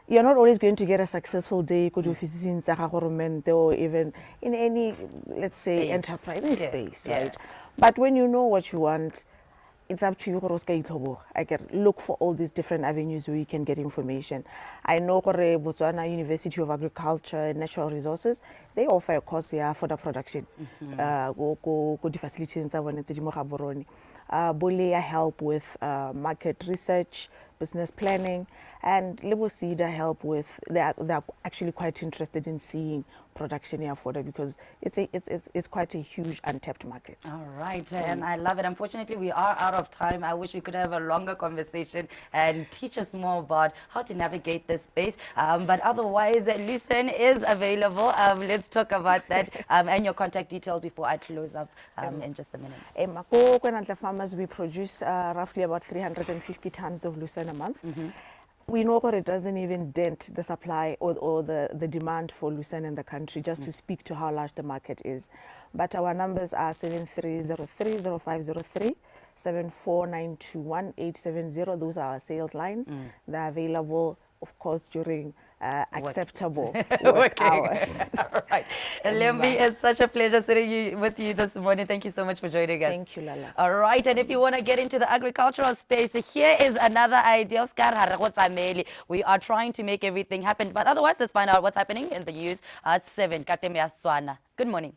M: you're not always going to get a successful day ko diofising tsa ga goromente or even in any, let's say,
A: Space.
M: Enterprise, any space, right? But when you know what you want, it's up to you gore o ska itlhoboga. Akere look for all these different avenues where you can get information. I know gore Botswana University of Agriculture and Natural Resources, they offer a course ya fodder production ko di-facilities tsa bone tse di mo Gaborone. Bo LEA help with market research, business planning, and le bo SEDA help with, they are actually quite interested in seeing production e afforda because it's, a, it's, it's, it's quite a huge untapped market.
A: All right, and I love it. Unfortunately, we are out of time. I wish we could have a longer conversation and teach us more about how to navigate this space. But otherwise, Lucerne is available. Let's talk about that and your contact details before I close up in just a minute.
M: Ko Kwenantle Farmers, we produce roughly about 350 tons of lucerne a month. We know that it doesn't even dent the supply or the demand for lucerne in the country, just to speak to how large the market is. But our numbers are 73030503, 74921870. Those are our sales lines. They're available, of course, during acceptable work
A: Working.
M: Hours.
A: All right. Lembi, it's such a pleasure sitting with you this morning. Thank you so much for joining us.
M: Thank you, Lala.
A: All right. And if you want to get into the agricultural space, here is another idea. Oscar Haragotsameli. We are trying to make everything happen. But otherwise, let's find out what's happening in the news at 7. Ka teme ya Setswana. Good morning.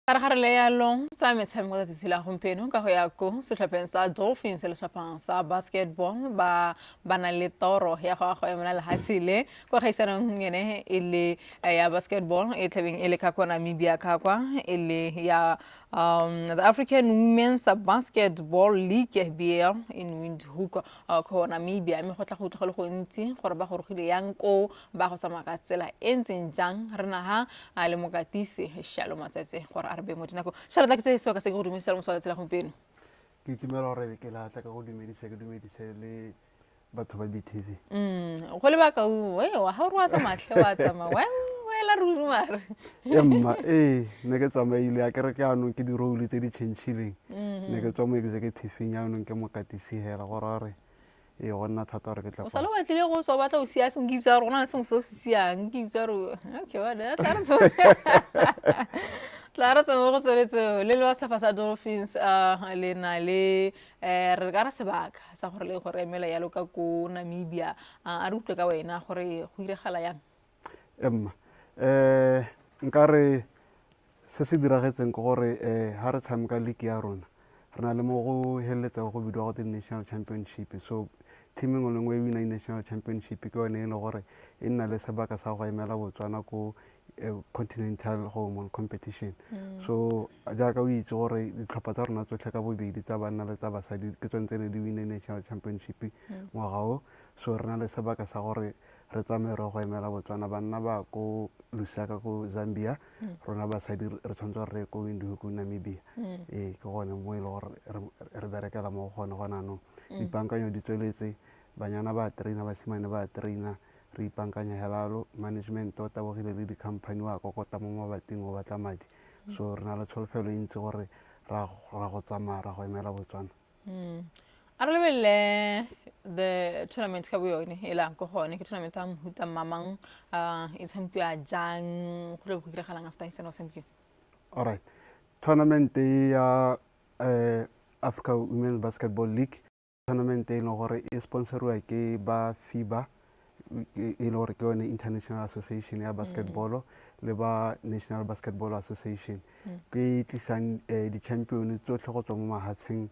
D: Ka re ga re le yalo tsa metshameko tsatsi la gompieno ka go ya ko setlhopheng sa Dolphins le setlhopheng sa basketball ba ba nang le toro ya go ya go emela lehatshe le ko kgaisanong ene e le ya basketball e tlabeng e le ka kwa Namibia ka kwa e le ya the African Women's Basketball League BL in Windhoek ko Namibia. Mme go tla go utlwa go le gontsi gore ba gorogile yang koo, ba go tsamaya ka tsela e ntseng jang. Re naga a le mokatisi Shalo Matsatse gore a re be mo dinako. Shalo, tla ke se sebaka se ke go dumedisa le mosola tsela gompieno.
N: Ke itumela gore ke la tla ka go dumedisa, ke dumedise le batho ba BTV.
D: Go lebaka o ga o re wa tsamaya tlhe, wa tsamaya wela ruri mare.
N: Emma, ee, ne ke tsamaile a kere ke anong ke di-role tse di change-ileng. Ne ke tswa mo executive-eng, yaanong ke mokatisi hela, gore gore ee, go nna thata gore ke tla.
D: O sale o batlile go tswa, o batla o sia sengwe, ke itse gore go na le sengwe se o se siang, ke itse gore okay wa tla re tsamaye go tsone tseo le le wa setlhopha sa Dolphins le na le re ka re sebaka sa gore le gore emela yalo ka ko Namibia. A re utlwe ka wena gore go iregala yang.
N: Emma, nkare se se diragetseng ke gore ha re tshameka league ya rona, re na le mo go heleletsang go bidiwa gote national championship. So team engwe le nngwe e wina national championship ke yone e le gore e nna le sebaka sa go emela Botswana ko continental go competition. So jaaka o itse gore ditlhopha tsa rona tsotlhe ka bobedi, tsa banna le tsa basadi, ke tsone tse ne di wine national championship ngwaga o. So re na le sebaka sa gore re tsamaye re go emela Botswana. Banna ba ko Lusaka ko Zambia, rona basadi re tshwanetse gore re ye ko Windhoek ko Namibia. Ee, ke gone mo e le gore re berekela mo go gone gone anong. Dipankanyo di tsweletse, banyana ba traina, basimane ba traina, re ipankanya helalo. Management o tabogile le di-company wa kokota mo mabating o batla madi. So re na le tsholofelo e ntsi gore ra go tsamaya ra go emela Botswana.
D: A re lebelele the tournament ka bo yone e lang ko gone, ke tournament ya mohuta mamang, e tshamekiwa jang, go tle go diragalang after e sena go tshamekiwa?
N: Alright, tournament e ya Africa Women's Basketball League, tournament e leng gore e sponsoriwa ke ba FIBA, e leng gore ke yone International Association ya Basketball, le ba National Basketball Association, ke e tlisang di-champion tsotlhe go tswa mo mahatsheng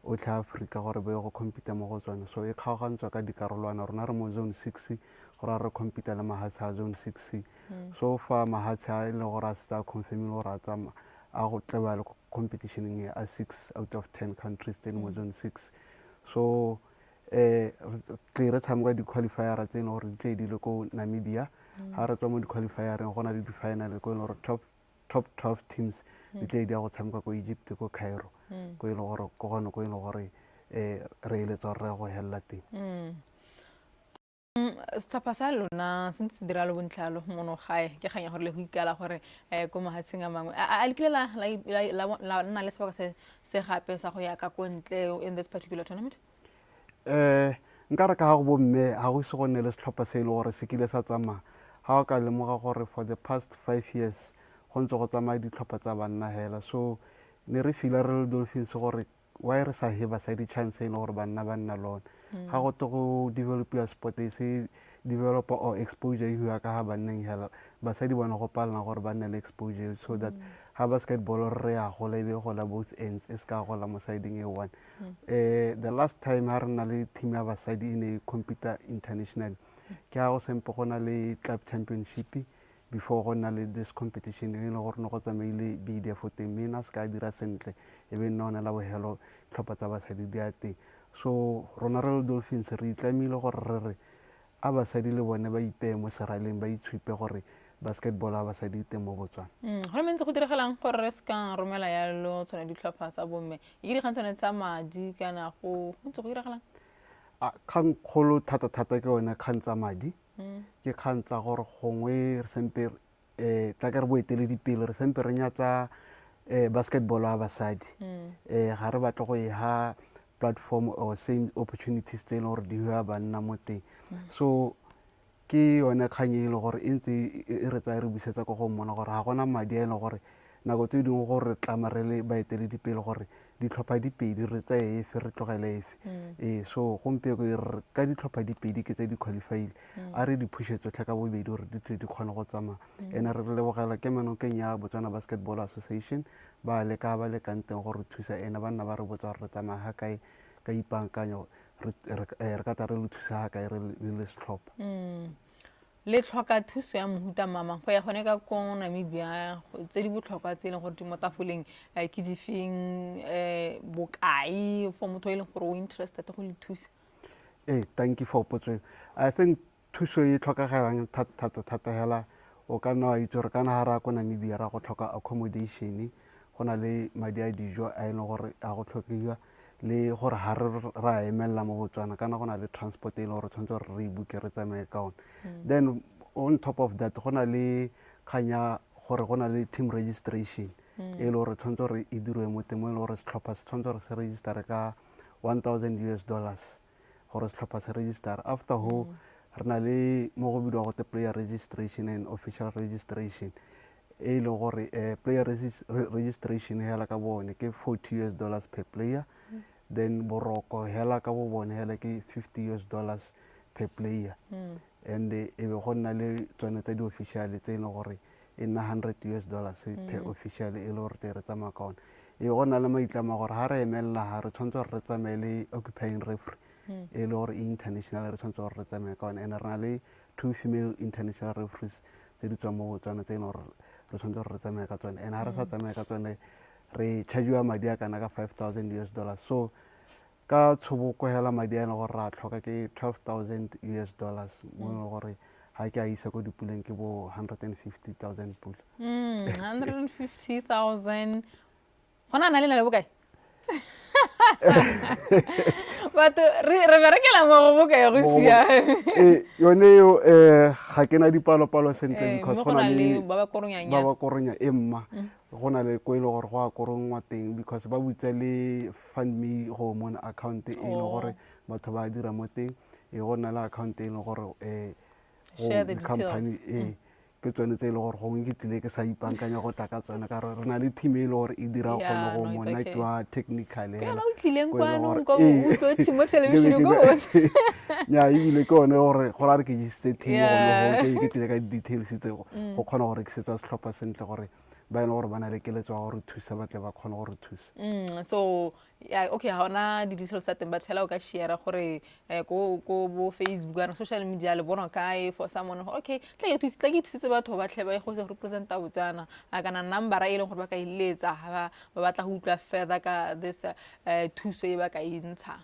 N: otlhe a Aforika gore ba ye go compete mo go tsone. So e kgaogantswe ka dikarolwana. Rona re mo zone 6, gore re compete le mahatshe a zone 6. So fa mahatshe a e leng gore a setse a confirmile gore a tsamaya a go tle ba le competitioneng e a 6 out of 10 countries tse di mo zone 6. So tle re tshameka di-qualifiera tse e leng gore di tle di le ko Namibia. Ga re tswa mo di-qualifiereng, go na le di-final ko e leng gore top 12 teams di tle di ya go tshameka ko Egypt, ko Cairo, ko e leng gore ko gone ko e leng gore re eletsa gore re go helela teng.
D: Setlhopha sa lona se ntse se dira le bontlhalo mono gae, ke kgang ya gore le go ikala gore ko mahatsheng a mangwe a le kile la nna le sebaka se gape sa go ya ka ko ntle in this particular tournament?
N: Nka re ka ga go bomme ga go ise go nne le setlhopha se e le gore se kile sa tsamaya. Ga o ka lemoga gore for the past 5 years go ntse go tsamaya ditlhopha tsa banna hela. So ne re feela re le Dolphins gore why re sa he basadi chance e le gore banna ba nna le one. Ga go tle go developiwa sport e se developer or exposure e hiwa ka ga banneng hela basadi bona go palela gore ba nne le exposure so that ga basketball re ya gola e be gola both ends e se ka gola mo sideng e one. The last time ha re na le team ya basadi e ne e compete internationally ke ga go sempe go na le club championship before go nna le this competition e le gore ne go tsamaile BDF teng mme na se ka dira sentle e be nna one la bogelo tlhopha tsa basadi di ya teng. So rona re le Dolphins re itlamile gore re re a basadi le bone ba ipeye mo seraleng ba itshupe gore basketball a basadi e teng mo Botswana.
D: Go le mentsi go diragalang gore re se ka romela yalo tsone ditlhopha tsa bomme e ke dikgang tsone tsa madi kana go ntse go diragalang?
N: Kgang kgolo thata-thata ke yone kgang tsa madi. Ke kgang tsa gore gongwe re sempe tla ke re boeteledipele re sempe re nyatsa basketball ya basadi. Ga re batle go e ha platform or same opportunities tse e leng gore di hiwa banna mo teng. So ke yone kgang e leng gore e ntse e re tsaya re busetsa ko go mmona gore ga gona madi a e leng gore nako tse dingwe gore re tlama re le baeteledipele gore ditlhopha di pedi re tseye efe re tlogele efe. Ee, so gompieno re ka ditlhopha di pedi ke tse di qualifyile, a re di phushe tsotlhe ka bobedi gore di tle di kgone go tsamaya. And re lebogela kemonokeng ya Botswana Basketball Association ba leka ba lekang teng gore thusa ene ba nna ba re botsa gore re tsamaya ga kae ka ipaankanyo re ka tla re le thusa ga kae re le setlhopha.
D: Le tlhoka thuso ya mohuta mamang go ya gone ka ko Namibia tse di botlhokwa tse e leng gore di mo tafoleng ke di feng bokae for motho e leng gore o interested go le thusa?
N: Ee, thank you for potso eo. I think thuso e tlhokagalang thata thata thata hela o ka nna wa itse gore kana ga re ya ko Namibia ra go tlhoka accommodation, go na le madi a dijo a e leng gore a go tlhokiwa le gore ga re ra emelela mo Botswana kana go na le transport e leng gore tshwanetse gore re e buke re tsamaye ka one. Then on top of that go na le kgang ya gore go na le team registration e leng gore tshwanetse gore e dirwe mo teng mo e leng gore setlhopha se tshwanetse gore se registere ka $1,000 US gore setlhopha se register. After ho re na le mo go bidiwa gote player registration and official registration e leng gore player registration hela ka bone ke $40 US per player. Then boroko hela ka bo bone hela ke $50 US per player. And e be go nna le tsone tsa di-official tse e leng gore e nna $100 US per official e le gore te re tsamaya ka one. E go nna le maitlamo a gore ga re emelela ga re tshwanetse gore re tsamaye le occupying referee e le gore e international re tshwanetse gore re tsamaye ka one. And re na le 2 female international referees tse di tswang mo Botswana tse e leng gore re tshwanetse gore re tsamaye ka tsone. And ga re sa tsamaye ka tsone re chargiwa madi a kana ka $5,000 US. So ka tshoboko hela madi a e leng gore re a tlhoka ke $12,000 US mo e leng gore ga ke a isa ko dipuleng ke bo 150,000 pula.
D: 150,000 gona na le na le bokae? Batho re berekela mo go bokae go siame?
N: Ee, yone eo ga ke na dipalopalo sentle because
D: go na le ba ba koronyang
N: ba ba koronya e mma go na le ko e leng gore go a korongwa teng because ba butse le fund me go mona account e leng gore batho ba dira mo teng e go na le account e leng gore
D: share the
N: company
D: details.
N: E ke tsone tse e leng gore gongwe ke tlile ke sa ipankanya go tla ka tsone ka gore re na le team e leng gore e dira kgone go
D: no, it's
N: mona
D: okay.
N: ke wa technical
D: Ke
N: hela,
D: yona o tlileng
N: ko e leng
D: kwano
N: gore
D: ko utlwe mo television ko botse.
N: Nya ebile ke one gore go ra re ke isitse team gone go ke tlile ka di-details tse go kgona go rekisetsa setlhopha sentle gore ba e leng gore ba na le keletso ya gore thusa ba tle ba kgone gore thusa.
D: So yeah, okay, ha ona di-details tsa teng but hela o ka share gore ko bo Facebook kana social media le bonwa kae for someone gore okay tla ke thuse tla ke thusitse batho ba tlhe ba go representa Botswana a kana number e leng gore ba ka e letsa ha ba batla go utlwa further ka this thuso e ba ka e ntshang.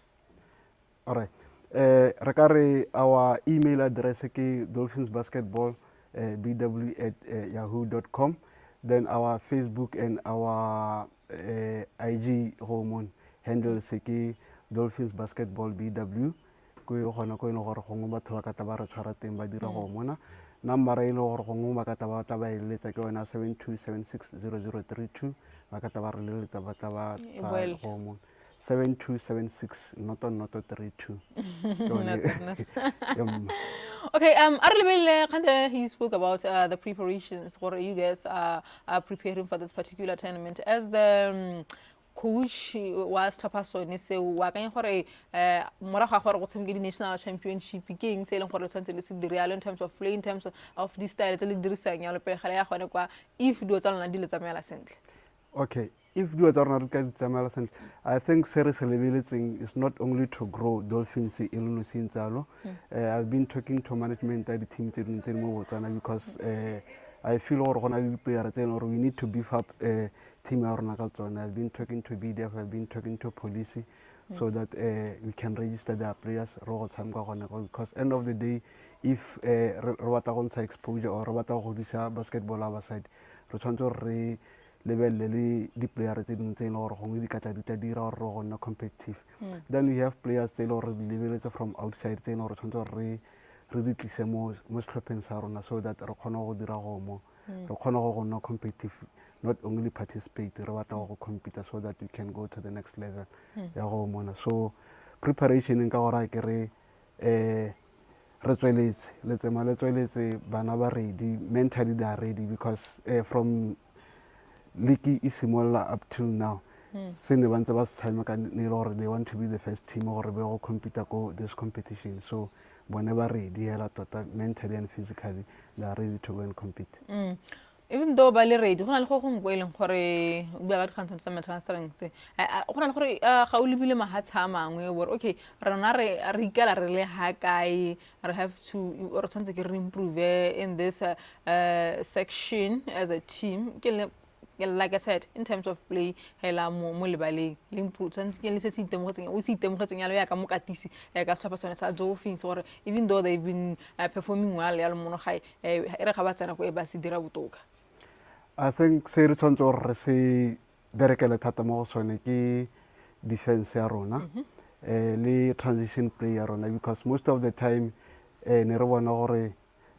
N: Alright. Re ka re our email address ke dolphinsbasketball bw at yahoo.com. Then our Facebook and our IG go mon handles ke Dolphins Basketball BW ko e gona ko e leng gore gongwe batho ba ka tla ba re tshwara teng ba dira go mona. Number e leng gore gongwe ba ka tla ba tla ba e leletsa ke yona 72760032 ba ka tla ba re leletsa ba tla ba
D: E
N: tla
D: boele.
N: go mona 7276 0032 Ke yone- Ya mma.
D: Okay, a re lebelele kgante he spoke about the preparations gore you guys are preparing for this particular tournament as the Coach wa setlhopha sone seo, o akanya gore morago ga gore go tshameke di-national championship, ke eng se e leng gore le tshwanetse le se dire yalo in terms of play, in terms of di-style tse le dirisang yalo pele ga le ya gone kwa, if dilo tsa lona di le tsamaela sentle?
N: Okay, if dilo tsa rona di ka di tsamaela sentle, I think se re se lebeletseng is not only to grow Dolphins e le nosi ntse yalo. I've been talking to management ya di-team tse dingwe tse di mo Botswana, because I feel gore go na le di-player tse e leng gore we need to beef up team ya rona ka tsone. I've been talking to BDF, I've been talking to police, so that we can register their players re go tshameka gone ko, because end of the day, if re batla go ntsha exposure or re batla go godisa basketball ya basadi, re tshwanetse gore re lebelele le di-player tse dingwe tse e leng gore gongwe di ka tla di tla dira gore re go nna competitive. Then we have players tse e leng gore re di lebeletse from outside, tse e leng gore tshwanetse gore re di tlise mo setlhopheng sa rona, so that re kgone go dira go mo re kgone go nna competitive, not only participate, re batla go compete so that we can go to the next level ya go mona. So preparation nka gore ke re re tsweletse, letsema le tsweletse, bana ba ready, mentally they are ready, because from league e simolola up till now, se ne ba ntse ba se tshameka ne e le gore they want to be the first team gore be go compete ko this competition. So bone ba ready hela tota, mentally and physically they are ready to go and compete.
D: Even though ba le ready, go na le go gongwe ko e leng gore o bua ka dikgang tsa mental strength, go na le gore ga o lebile mahatshe a mangwe gore okay, rona re ikala re le ha kae, re have to, re tshwanetse ke re improve in this section as a team, ke le like I said, in terms of play hela mo lebaleng le improve, tshwanetse ke le se se itemogetseng, o se itemogetseng yalo yaka mokatisi ka setlhopha sone sa Dolphins, gore even though they've been performing well yalo mono gae, e re ga ba tsena ko e ba se dira botoka?
N: I think se re tshwanetse gore re se berekele thata mo go sone ke defense ya rona le transition play ya rona, because most of the time ne re bona gore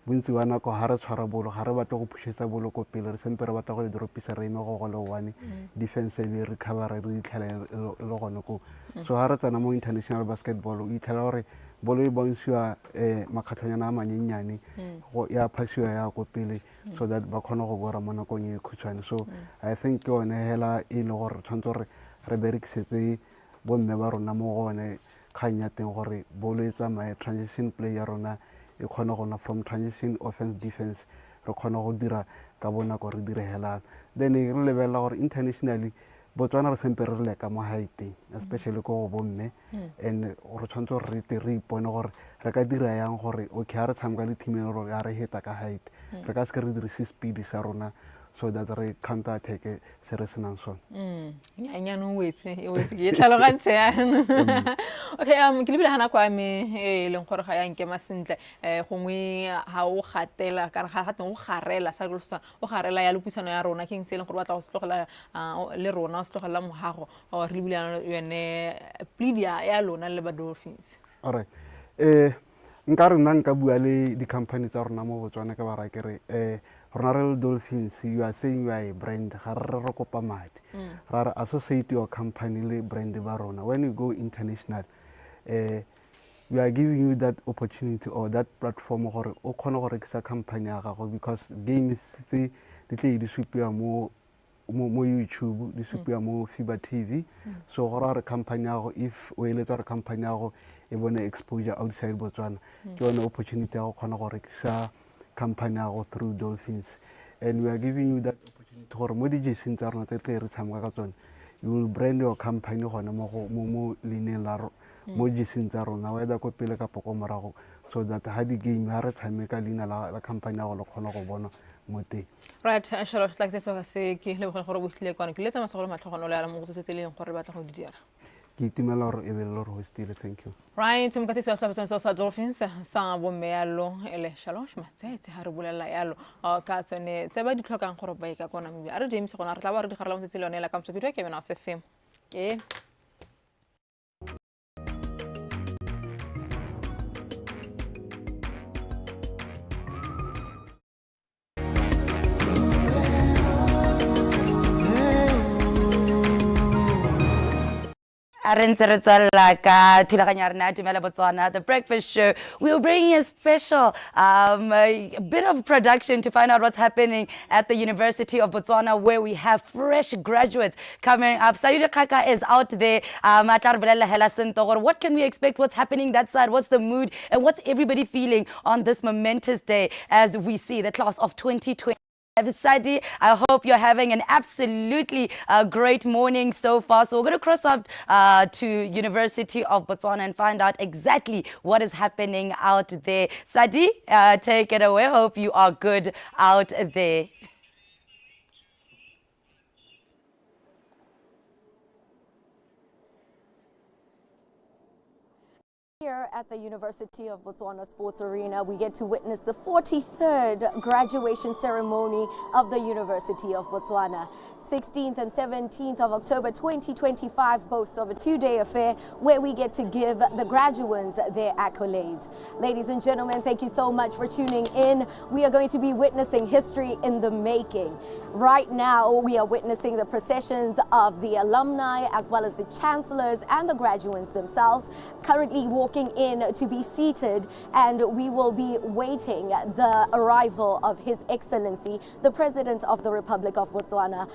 N: bontsi ba nako ga re tshwara bolo, ga re batle go pushetsa bolo ko pele, re sempe re batla go e dropisa, re eme go go le one defense e be recover, re itlhela e le gone ko. So ga re tsena mo international basketball, o itlhela gore bolo e bounce-iwa makgatlhonyana a manyenyane, ya phasiwa ya ko pele, so that ba kgone go bora mo nakong e khutshwane. So I think ke yone hela e le gore tshwanetse gore re berekisetse bomme ba rona mo go one kgang ya teng, gore bolo e tsamaye, transition play ya rona e kgone go nna from transition, offense, defense, re kgone go dira ka bonako, re dire helana. Then re lebelela gore internationally Botswana re sempe re leka mo heighteng, especially ko go bomme, and re tshwanetse gore re tle re ipone gore re ka dira yang gore okay, ga re tshameka le team e gore ya re heta ka height, re ka seke re dirise speed sa rona so that re counter attack se re senang sone.
D: Nyanyane o wetse, e wetse, ke e tlhalogantse yana. Okay, ke lebile ga nako ya me e leng gore ga ya nkema sentle, gongwe ga o gatela kana ga teng o garela sa re Setswana, o garela ya puisano ya rona, ke eng se e leng gore o batla go se tlogela le rona, o se tlogela mogago, re lebile yone plead ya lona le ba Dolphins?
N: Alright, nka re nna nka bua le di-company tsa rona mo Botswana, ke ba raya ke re rona re le Dolphins, you are saying you are a brand, ga re kopa madi, ra re associate your company le brand ba rona. When you go international, we are giving you that opportunity or that platform gore o kgone go rekisa company ya gago, because games tse di tle di supiwa mo YouTube, di supiwa mo FIBA TV. So go raya gore company ya gago, if o eletsa gore company ya gago e bone exposure outside Botswana, ke yone opportunity ya go kgona go rekisa company ya gago through Dolphins. And we are giving you that opportunity gore mo di-jersey tsa rona tse tle re tshameka ka tsone, you will brand your company gone mo leineng la mo jersey tsa rona, whether ko pele kapo ko morago, so that ha di-game ha re tshameka, leina la company ya go le kgona go bonwa mo teng.
D: Right, Shalo, tla ke sebaka se ke lebogele gore o tlile kwano, ke letsa masego le matlhogonolo ya mo go tsotlhe tse e leng gore re batla go di dira.
N: Ke itumela gore e be le gore hostile, thank you.
D: Right, mokatisi wa setlhopha sone sa Dolphins sa bomme yalo ele Shalosh Matsetse, ga re bolelela yalo ka tsone tse ba di tlhokang gore ba ye ka kwa Namibia. A re James gona re tla ba re di garela mo tsatsi le yone la kamoso, ke dua ke mena o se femo ke.
A: A re ntse re tswelela ka thulaganyo ya rena ya Dumela Botswana, The Breakfast Show. We will bringing a special a bit of production to find out what's happening at the University of Botswana, where we have fresh graduates coming up. Sadi Kaka is out there. A tla re bolelela hela sentle gore what can we expect, what's happening that side, what's the mood, and what's everybody feeling on this momentous day as we see the class of 2020. Sadi, I hope you're having an absolutely great morning so far. So we're going to cross up to University of Botswana and find out exactly what is happening out there. Sadi, take it away. Hope you are good out there.
O: Here at the University of Botswana Sports Arena, we get to witness the 43rd graduation ceremony of the University of Botswana. 16th and 17th of October 2025 boasts of a 2-day affair where we get to give the graduates their accolades. Ladies and gentlemen, thank you so much for tuning in. We are going to be witnessing history in the making. Right now, we are witnessing the processions of the alumni as well as the chancellors and the graduates themselves, currently walking in to be seated, and we will be waiting the arrival of His Excellency, the President of the Republic of Botswana,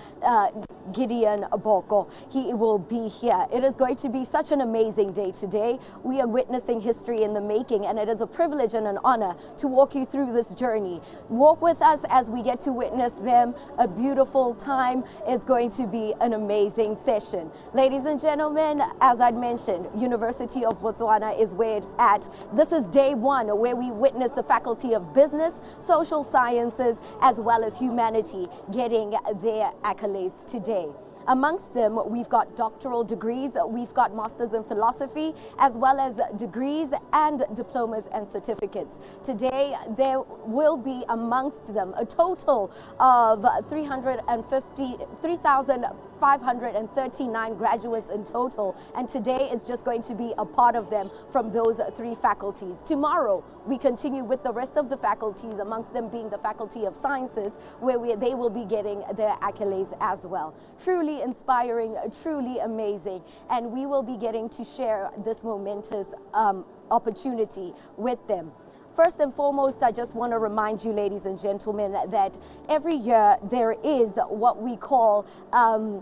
O: Gideon Boko. He will be here. It is going to be such an amazing day today. We are witnessing history in the making, and it is a privilege and an honor to walk you through this journey. Walk with us as we get to witness them. A beautiful time. It's going to be an amazing session. Ladies and gentlemen, as I'd mentioned, University of Botswana is where it's at. This is day one, where we witness the Faculty of Business, Social Sciences, as well as Humanity getting their accolades today. Amongst them, we've got doctoral degrees, we've got masters in philosophy, as well as degrees and diplomas and certificates. Today, there will be amongst them a total of 3,539 graduates in total, and today is just going to be a part of them from those three faculties. Tomorrow, we continue with the rest of the faculties, amongst them being the Faculty of Sciences, where they will be getting their accolades as well. Truly inspiring, truly amazing, and we will be getting to share this momentous opportunity with them. First and foremost, I just want to remind you, ladies and gentlemen, that every year there is what we call a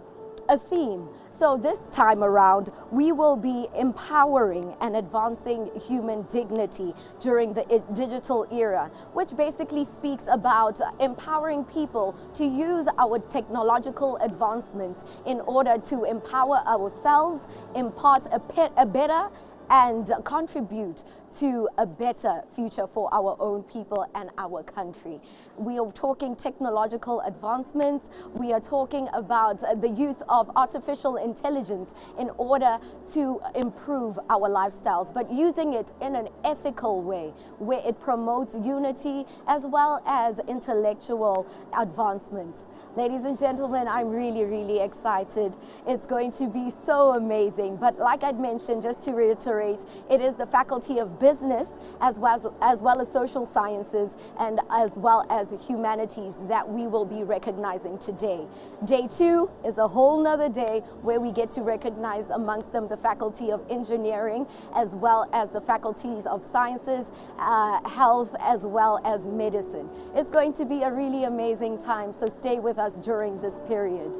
O: theme. So this time around, we will be empowering and advancing human dignity during the digital era, which basically speaks about empowering people to use our technological advancements in order to empower ourselves, impart a better and contribute to a better future for our own people and our country. We are talking technological advancements. We are talking about the use of artificial intelligence in order to improve our lifestyles, but using it in an ethical way where it promotes unity as well as intellectual advancements. Ladies and gentlemen, I'm really, really excited. It's going to be so amazing. But like I'd mentioned, just to reiterate, it is the Faculty of Business as well as Social Sciences and as well as the Humanities that we will be recognizing today. Day two is a whole nother day where we get to recognize amongst them the Faculty of Engineering as well as the Faculties of Sciences, Health, as well as Medicine. It's going to be a really amazing time, so stay with us during this period.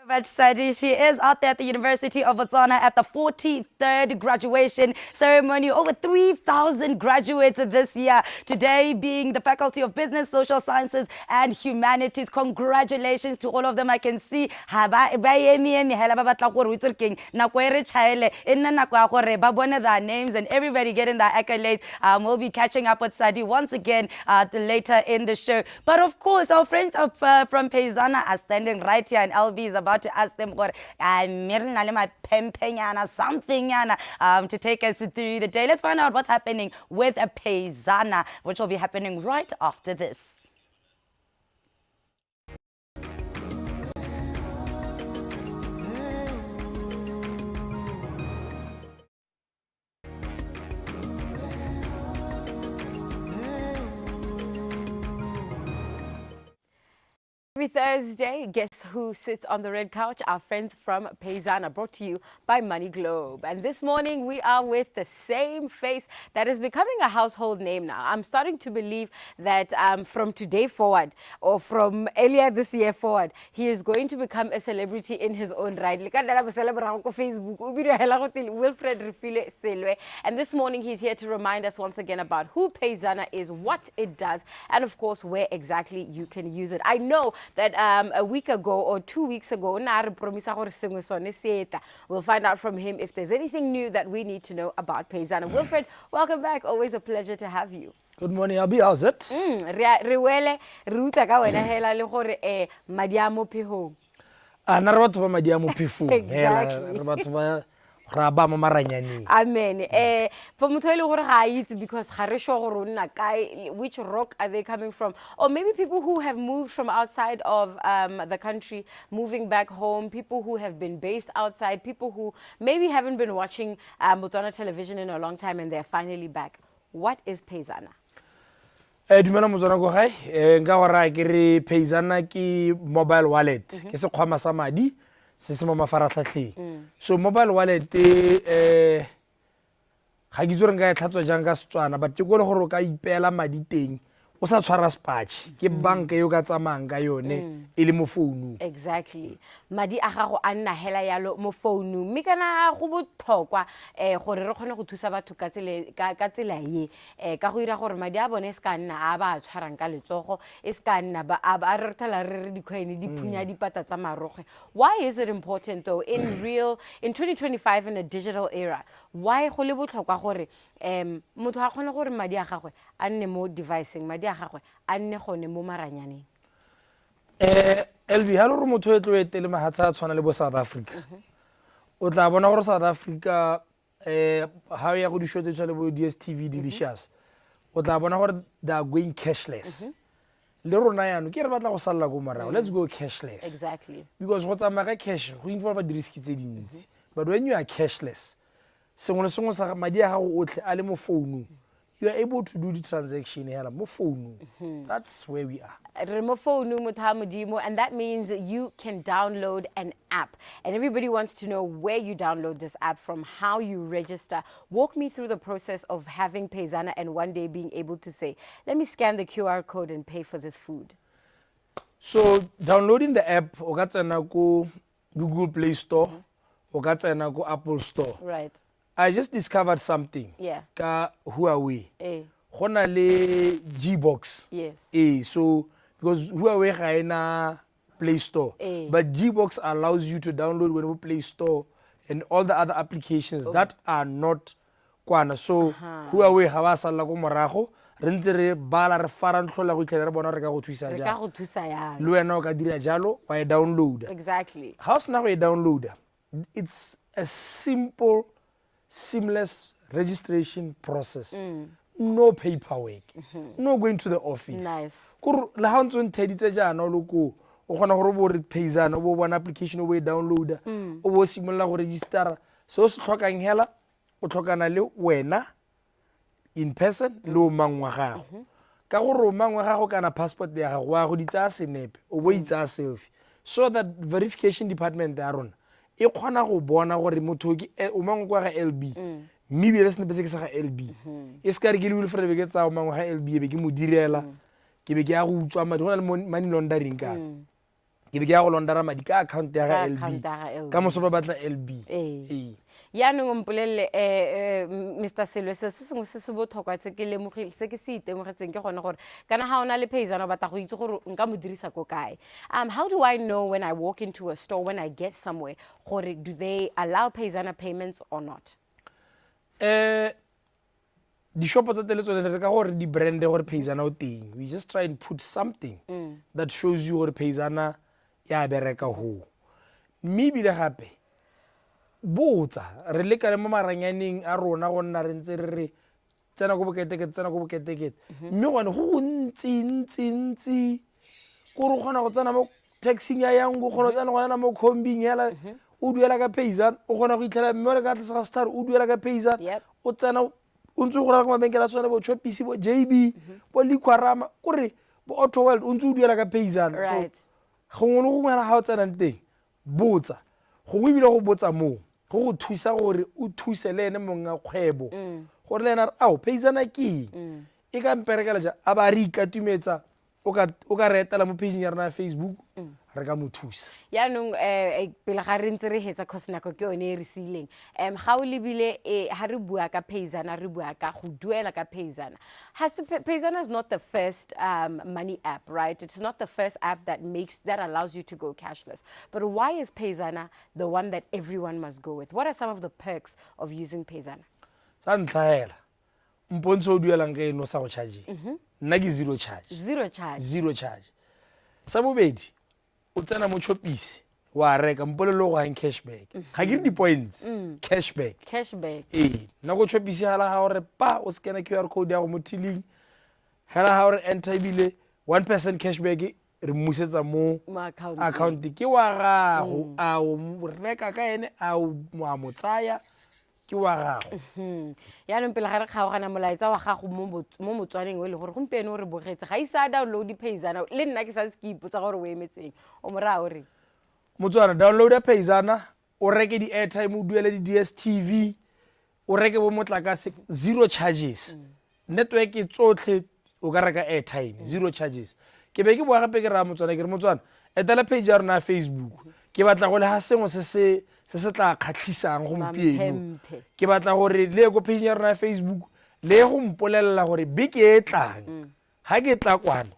A: Much, Sadi. She is out there at the University of Botswana at the 43rd graduation ceremony. Over 3,000 graduates this year. Today being the Faculty of Business, Social Sciences and Humanities. Congratulations to all of them. I can see ha ba eme eme hela ba batla gore o itse gore keng, nako e re tjhaele, e nna nako ya gore ba bone their names and everybody getting their accolades. We'll be catching up with Sadi once again later in the show. But of course, our friends of, from Payzana are standing right here, and LB is about to ask them gore mme re na le mapempenyana, something yana, to take us through the day. Let's find out what's happening with a Payzana, which will be happening right after this.
B: every Thursday, guess who sits on the red couch? Our friends from Paysana, brought to you by Money Globe. And this morning, we are with the same face that is becoming a household name now. I'm starting to believe that from today forward, or from earlier this year forward, he is going to become a celebrity in his own right. Le ka nna la mo celebrate ko Facebook, o bidiwa hela go teng Wilfred Refilwe Selwe. And this morning, he's here to remind us once again about who Paysana is, what it does, and of course, where exactly you can use it. I know that a week ago or 2 weeks ago, o ne a re promisa gore sengwe sone se etla. We'll find out from him if there's anything new that we need to know about Paysana. Wilfred, welcome back. Always a pleasure to have you.
K: Good morning, Abby. How's it?
B: Re wele re utlwa ka wena hela le gore madi a mo phehong.
K: A na re batho ba madi a mo phefong. Hela,
B: Exactly.
K: re batho ba ra ba mo maranyaneng.
B: Amen. For motho e leng gore ga a itse, because ga re sure gore o nna kae, which rock are they coming from, or maybe people who have moved from outside of the country, moving back home, people who have been based outside, people who maybe haven't been watching Botswana television in a long time and they're finally back. What is Paysana?
K: Dumela Motswana ko gae. Nka go raya ke re Paysana ke mobile wallet. Ke sekgwama sa madi se se mo mafaratlhatlheng. So mobile wallet ga ke itse gore nka e tlhatswa jang ka Setswana, but ke ko le gore o ka ipeela madi teng o sa tshwara sepatšhe. Ke banka e o ka tsamayang ka yone e le mo founung.
B: Exactly, madi a gago a nna hela yalo mo founung, mme kana go botlhokwa gore re kgone go thusa batho ka tsela ye ka go dira gore madi a bone e se ka nna a ba a tshwarang ka letsogo, e se ka nna a re thola re re di-coin di phunya dipata tsa marokgwe. Why is it important though, in 2025, in a digital era, why go le botlhokwa gore motho a kgone gore madi a gagwe a nne mo deviceng, madi a gagwe a nne gone mo maranyaneng?
K: LB, ha le gore motho e tlo etele mahatshe a tshwana le bo South Africa, o tla bona gore South Africa ha o ya go di-show tse tshwana le bo DStv Delicious, o tla bona gore they are going cashless. Le rona yaanong ke re batla go salela ko morago, let's go cashless. Because go tsamaya ka cash go involve di-risk tse dintsi, but when you are cashless, sengwe le sengwe sa madi a gago otlhe a le mo founung, you are able to do the transaction hela mo founung. That's where we are.
B: Re mo founu, motho wa Modimo, and that means you can download an app, and everybody wants to know where you download this app from, how you register. Walk me through the process of having Paysana and one day being able to say, let me scan the QR code and pay for this food.
K: So downloading the app, o ka tsena ko Google Play Store, o ka tsena ko Apple Store. I just discovered something ka Huawei. Go na le Gbox. Ee, so because Huawei ga ena Play Store, but Gbox allows you to download whenever Play Store and all the other applications that are not kwana. So Huawei ga ba salla ko morago, re ntse re bala re farantlhola go itlhela re bona re ka go thusa
B: Re ka
K: jang.
B: go thusa yang.
K: Le wena o ka dira jalo, wa e downloada. Ha o sena go e downloada, it's a simple, seamless registration process. No paperwork, no going to the office.
B: Nice.
K: Kore le ha o ntse o ntheditse jaana o le koo, o kgona gore o bo re Paysana, o bo o bona application, o bo e downloada, o bo o simolola go registera. Se o se tlhokang hela, o tlhokana le wena in person le o mang wa gago, ka gore o mang wa gago kana passport ya gago, wa go di tsaya senepe, o bo itsaya selfie, so that verification department ya rona e kgona go bona gore motho ke o mang kwa ga LB, mme ebile senepe se ke sa ga LB. E se ka re ke le Wilfred, be ke tsaya o mang wa ga LB, e be ke mo direla, ke be ke ya go utswa madi. Go na le money laundering kana, ke be ke ya go laundera madi ka account ya ga
B: Ka
K: LB.
B: Account ya ga LB.
K: Ka moso ba batla LB.
B: Ee.
K: Ee.
B: Yaanong o mpolelele, Mr Selwe, se sengwe se se botlhokwa se ke lemogile, se ke se itemogetseng, ke gone gore kana ga o na le Paysana, o batla go itse gore nka mo dirisa ko kae. How do I know when I walk into a store, when I get somewhere, gore do they allow Paysana payments or not?
K: Dishopo tsa tele tsone re ka gore di-brand gore Paysana o teng. We just try and put something that shows you gore Paysana ya bereka ho. Mme ebile gape botsa, re leka le mo maranyaneng a rona go nna re ntse re re tsena ko boketekete, tsena ko boketekete, mme gone go go ntsi ntsi ntsi, kore o kgona go tsena mo taxing ya Yango, o kgona go tsena gona mo combing hela, o duela ka Paysana. O kgona go itlhela mme o le ka tlase ga setlhare, o duela ka Paysana. O tsena o ntse o go reka ko mabenkele a tshwana bo Choppies, bo JB, bo Liquorama, kore bo Auto World, o ntse o duela ka Paysana. So Gongwe le gongwe ga o tsenang teng, botsa. Gongwe ebile go botsa moo go go thusa gore o thuse le ene monga kgwebo, gore le ene a re, ao, Paysana ke eng, e ka mperekela jang? A ba re ikatumetsa, o ka re etela mo pageng ya rona ya Facebook, re ka mo thusa.
B: Yaanong pele ga re ntse re hetsa, cause nako ke yone e re siileng, ga o lebile, ga re bua ka Paysana, re bua ka go duela ka Paysana, ga se Paysana is not the first money app, right? It's not the first app that makes that allows you to go cashless. But why is Paysana the one that everyone must go with? What are some of the perks of using Paysana?
K: Sa ntlha hela, mpontsho o duelang ka eno sa go charge, nna ke zero charge.
B: Zero charge.
K: Zero charge. Sa bobedi, o tsena mo Choppies wa reka, mpolele go gang cashback, ga ke re di-points, cashback.
B: Cashback.
K: Ee, nna ko Choppies gala ga gore pa o scanna QR code ya go mo tilling hela, ga gore enter, ebile 1% cashback re mmusetsa mo
B: mo account
K: account ke wa gago, a o reka ka ene, a o a mo tsaya, ke wa gago.
B: Yaanong pele ga re kgaogana, molaetsa wa gago mo Motswaneng o e leng gore gompieno o re bogetse, ga ise a download Paysana, le nna ke sa se ke ipotsa gore o emetseng, o mo raya o reng?
K: Motswana, downloada Paysana, o reke di-airtime, o duele di-DStv, o reke bo motlakase, zero charges. Network tsotlhe o ka reka airtime, zero charges. Ke be ke boa gape ke raya Motswana, ke re, Motswana, etela page ya rona ya Facebook. Ke batla go le ga sengwe se se tla kgatlhisang gompieno.
B: Mamphemphe.
K: Ke batla gore le ye ko page ya rona ya Facebook, le ye go mpolelela gore beke e tlang ga ke tla kwano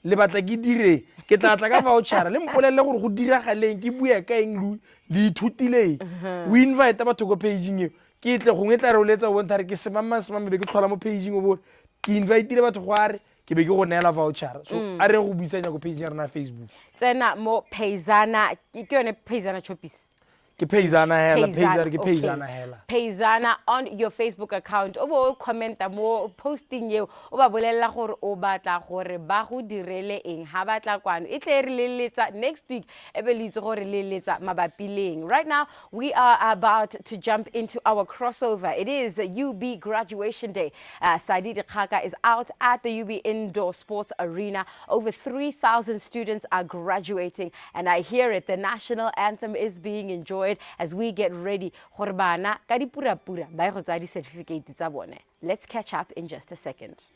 K: le batla ke dire, ke tla tla ka vouchera. Le mpolelele gore go diragaleng, ke bue ka eng, le ithutileng. O invite batho ko pageng eo, ke tle gongwe tla re o letsa o bontsha re ke semamang semang, be ke tlhola mo pageng, o bone ke invitile batho go a re ke be ke go neela voucher. So a re go buisanya ko pageng ya rona ya Facebook.
B: Tsena mo Paysana, ke yone Paysana Choppies?
K: Ke Paysana hela. Paysana, ke Paysana hela.
B: Paysana on your Facebook account, o bo o commenta mo posting eo, o ba bolelela gore o batla gore ba go direle eng ha ba tla kwano. E tle re leletsa next week, e be le itse gore le letsa mabapi leng. Right now we are about to jump into our crossover. It is UB graduation day. Sadi Dikgaka is out at the UB Indoor Sports Arena. Over 3,000 students are graduating, and I hear it, the national anthem is being enjoyed as we get ready gore bana ka dipurapura ba ye go tsaya di-certificate tsa bone. Let's catch up in just a second.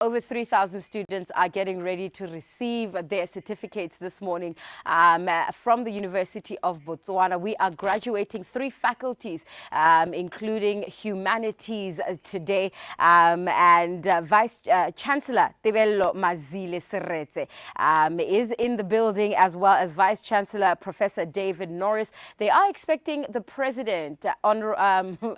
B: Over 3,000 students are getting ready to receive their certificates this morning from the University of Botswana. We are graduating three faculties, including humanities today. And Vice Chancellor Tebello Mazile Seretse is in the building, as well as Vice Chancellor Professor David Norris. They are expecting the President,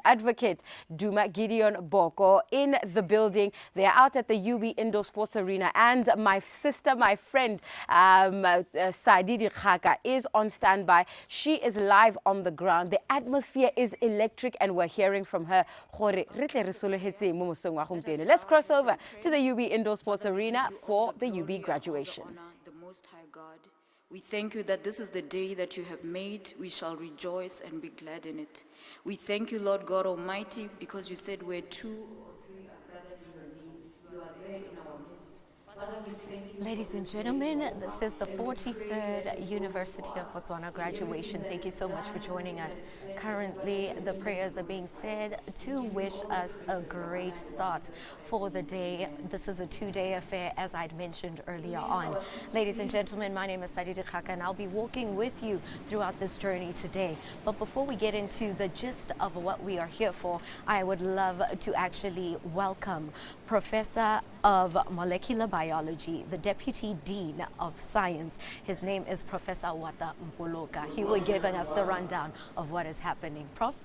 B: Advocate Duma Gideon Boko, in the building. They are out at the UB Indoor Sports Arena, and my sister, my friend, Sadi Dikgaka is on standby. She is live on the ground. The atmosphere is electric, and we're hearing from her gore re tle re sologetseng mo mosong wa gompieno. Let's cross over to the UB Indoor Sports Arena for the UB graduation.
P: The Most High God, we thank you that this is the day that you have made. We shall rejoice and be glad in it. We thank you, Lord God Almighty, because you said where two or three are gathered in your name, you are there in our midst. Father, we thank you.
Q: Ladies and gentlemen, this is the 43rd University of Botswana graduation. Thank you so much for joining us. Currently, the prayers are being said to wish us a great start for the day. This is a 2-day affair, as I'd mentioned earlier on. Ladies and gentlemen, my name is Sadi Dikgaka, and I'll be walking with you throughout this journey today. But before we get into the gist of what we are here for, I would love to actually welcome Professor of Molecular Biology, the Deputy Dean of Science. His name is Professor Wata Mpoloka. He will be giving us the rundown of what is happening. Prof?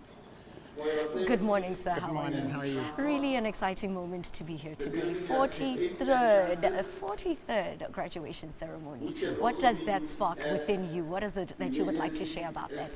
O: Good morning, sir.
R: Good
O: How
R: morning.
O: are you?
R: How are you?
O: Really an exciting moment to be here today. 43rd graduation ceremony. What does that spark within you? What is it that you would like to share about that?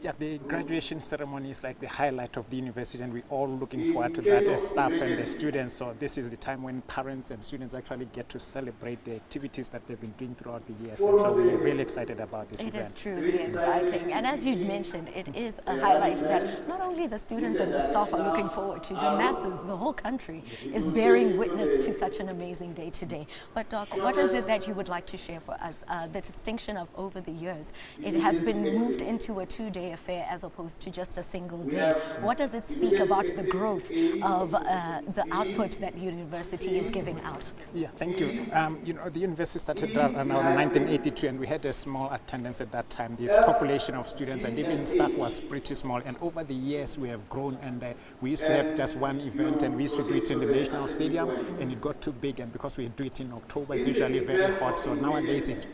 R: Yeah, the graduation ceremony is like the highlight of the university, and we're all looking forward to that as staff and the students. So this is the time when parents and students actually get to celebrate the activities that they've been doing throughout the years. And so we're really excited about this
O: It
R: event.
O: is truly exciting. And as you mentioned, it is a highlight that not only the students and the staff are looking forward to, the masses, the whole country is bearing witness to such an amazing day today. But Doc, what is it that you would like to share for us? The distinction of over the years, it has been moved into a 2-day affair as opposed to just a single day. What does it speak about the growth of the output that university is giving out?
R: Yeah, thank you. The university started around 1982, and we had a small attendance at that time. This population of students and even staff was pretty small. And over the years, we have grown, and we used to have just one event, and we used to do it in the National Stadium, and it got too big. And because we do it in October, it's usually very hot. So nowadays, it's,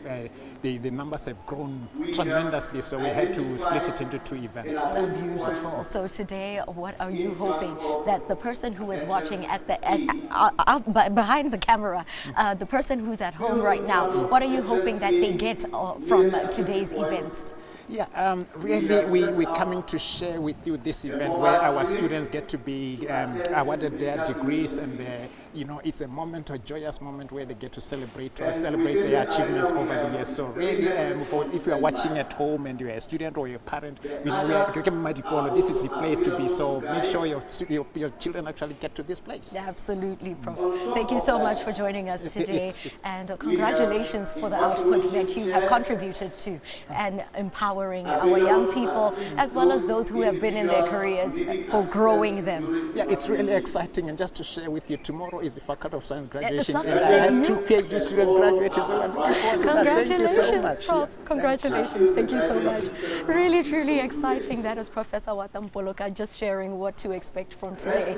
R: the numbers have grown tremendously, so we had to split it into 2 events.
O: So beautiful. So today, what are you hoping that the person who is watching at the out behind the camera, the person who's at home right now, what are you hoping that they get from today's events?
R: Yeah, really, we're coming to share with you this event where our students get to be awarded their degrees, and it's a moment, a joyous moment where they get to celebrate their achievements over the years. So really, if you are watching at home and you're a student or you're a parent, this is the place to be. So make sure your children actually get to this place.
O: Absolutely, Prof. Thank you so much for joining us today, and congratulations for the output that you have contributed to and empowering our young people, as well as those who have been in their careers, for growing them.
R: Yeah, it's really exciting. And just to share with you, tomorrow is the Faculty of Science graduation, and I have 2 PhD students graduating, so I'm looking forward to that. Thank you so
O: Congratulations,
R: much.
O: Prof.
R: Yeah.
O: Congratulations. Thank you so much. Really, truly exciting. That is Professor Wata Mpoloka just sharing what to expect from today.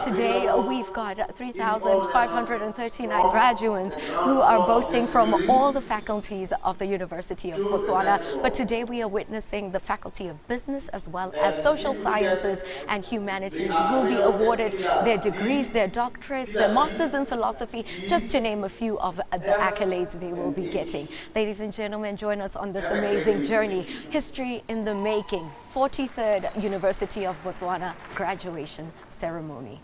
O: Today, we've got 3,539 graduates who are boasting from all the faculties of the University of Botswana. But today, we are witnessing the Faculty of Business as well as Social Sciences and Humanities will be awarded their degrees, their doctorates, their masters in philosophy, just to name a few of the accolades they will be getting. Ladies and gentlemen, join us on this amazing journey. History in the making, 43rd University of Botswana graduation ceremony.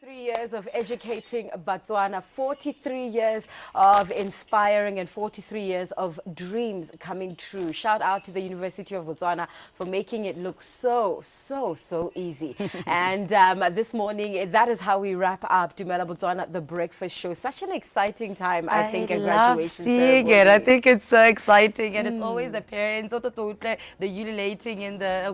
B: 43 years of educating Botswana, 43 years of inspiring, and 43 years of dreams coming true. Shout out to the University of Botswana for making it look so, so, so easy. And this morning, that is how we wrap up Dumela Botswana, the breakfast show. Such an exciting time, I think, a
A: love
B: graduation
A: seeing
B: ceremony.
A: it. I think it's so exciting, and it's always the parents, the ululating and the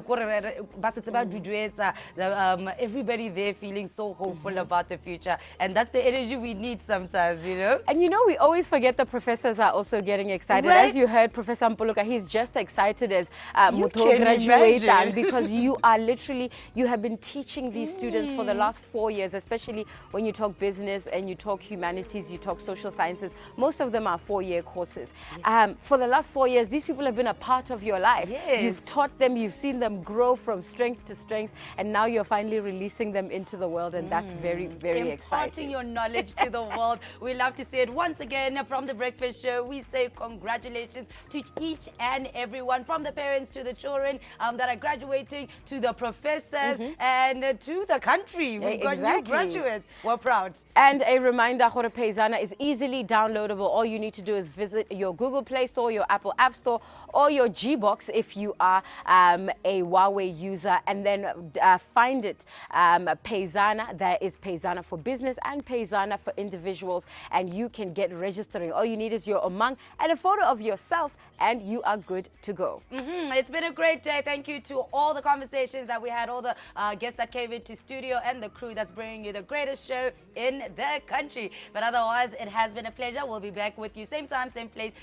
A: everybody there feeling so hopeful about the future, and that's the energy we need sometimes, you know.
B: And you know, we always forget the professors are also getting excited.
A: Right?
B: As you heard, Professor Mpoloka, he's just excited as
A: You
B: motho
A: can
B: graduate,
A: imagine.
B: because you are literally, you have been teaching these students for the last 4 years, especially when you talk business and you talk humanities, you talk social sciences. Most of them are 4-year courses. Yes. For the last 4 years, these people have been a part of your life.
A: Yes.
B: You've taught them, you've seen them grow from strength to strength, and now you're finally releasing them into the world, and that's very, very
A: Imparting
B: exciting.
A: Your knowledge to the world. We love to see it. Once again, from The Breakfast Show, we say congratulations to each and everyone, from the parents to the children that are graduating, to the professors, and to the country. We've got new graduates. We're proud.
B: And a reminder, gore Paysana is easily downloadable. All you need to do is visit your Google Play Store, your Apple App Store, or your G-Box if you are a Huawei user, and then find it. Paysana. There is Paysana for business and Paysana for individuals, and you can get registering. All you need is your Omang and a photo of yourself, and you are good to go.
A: It's been a great day. Thank you to all the conversations that we had, all the guests that came into studio, and the crew that's bringing you the greatest show in the country. But otherwise, it has been a pleasure. We'll be back with you same time, same place.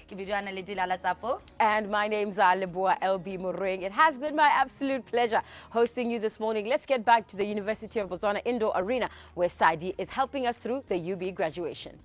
B: And my name's Leboa LB Moroeng. It has been my absolute pleasure hosting you this morning. Let's get back to the University of Botswana Indoor Arena, where Sadi is helping us through the UB graduation.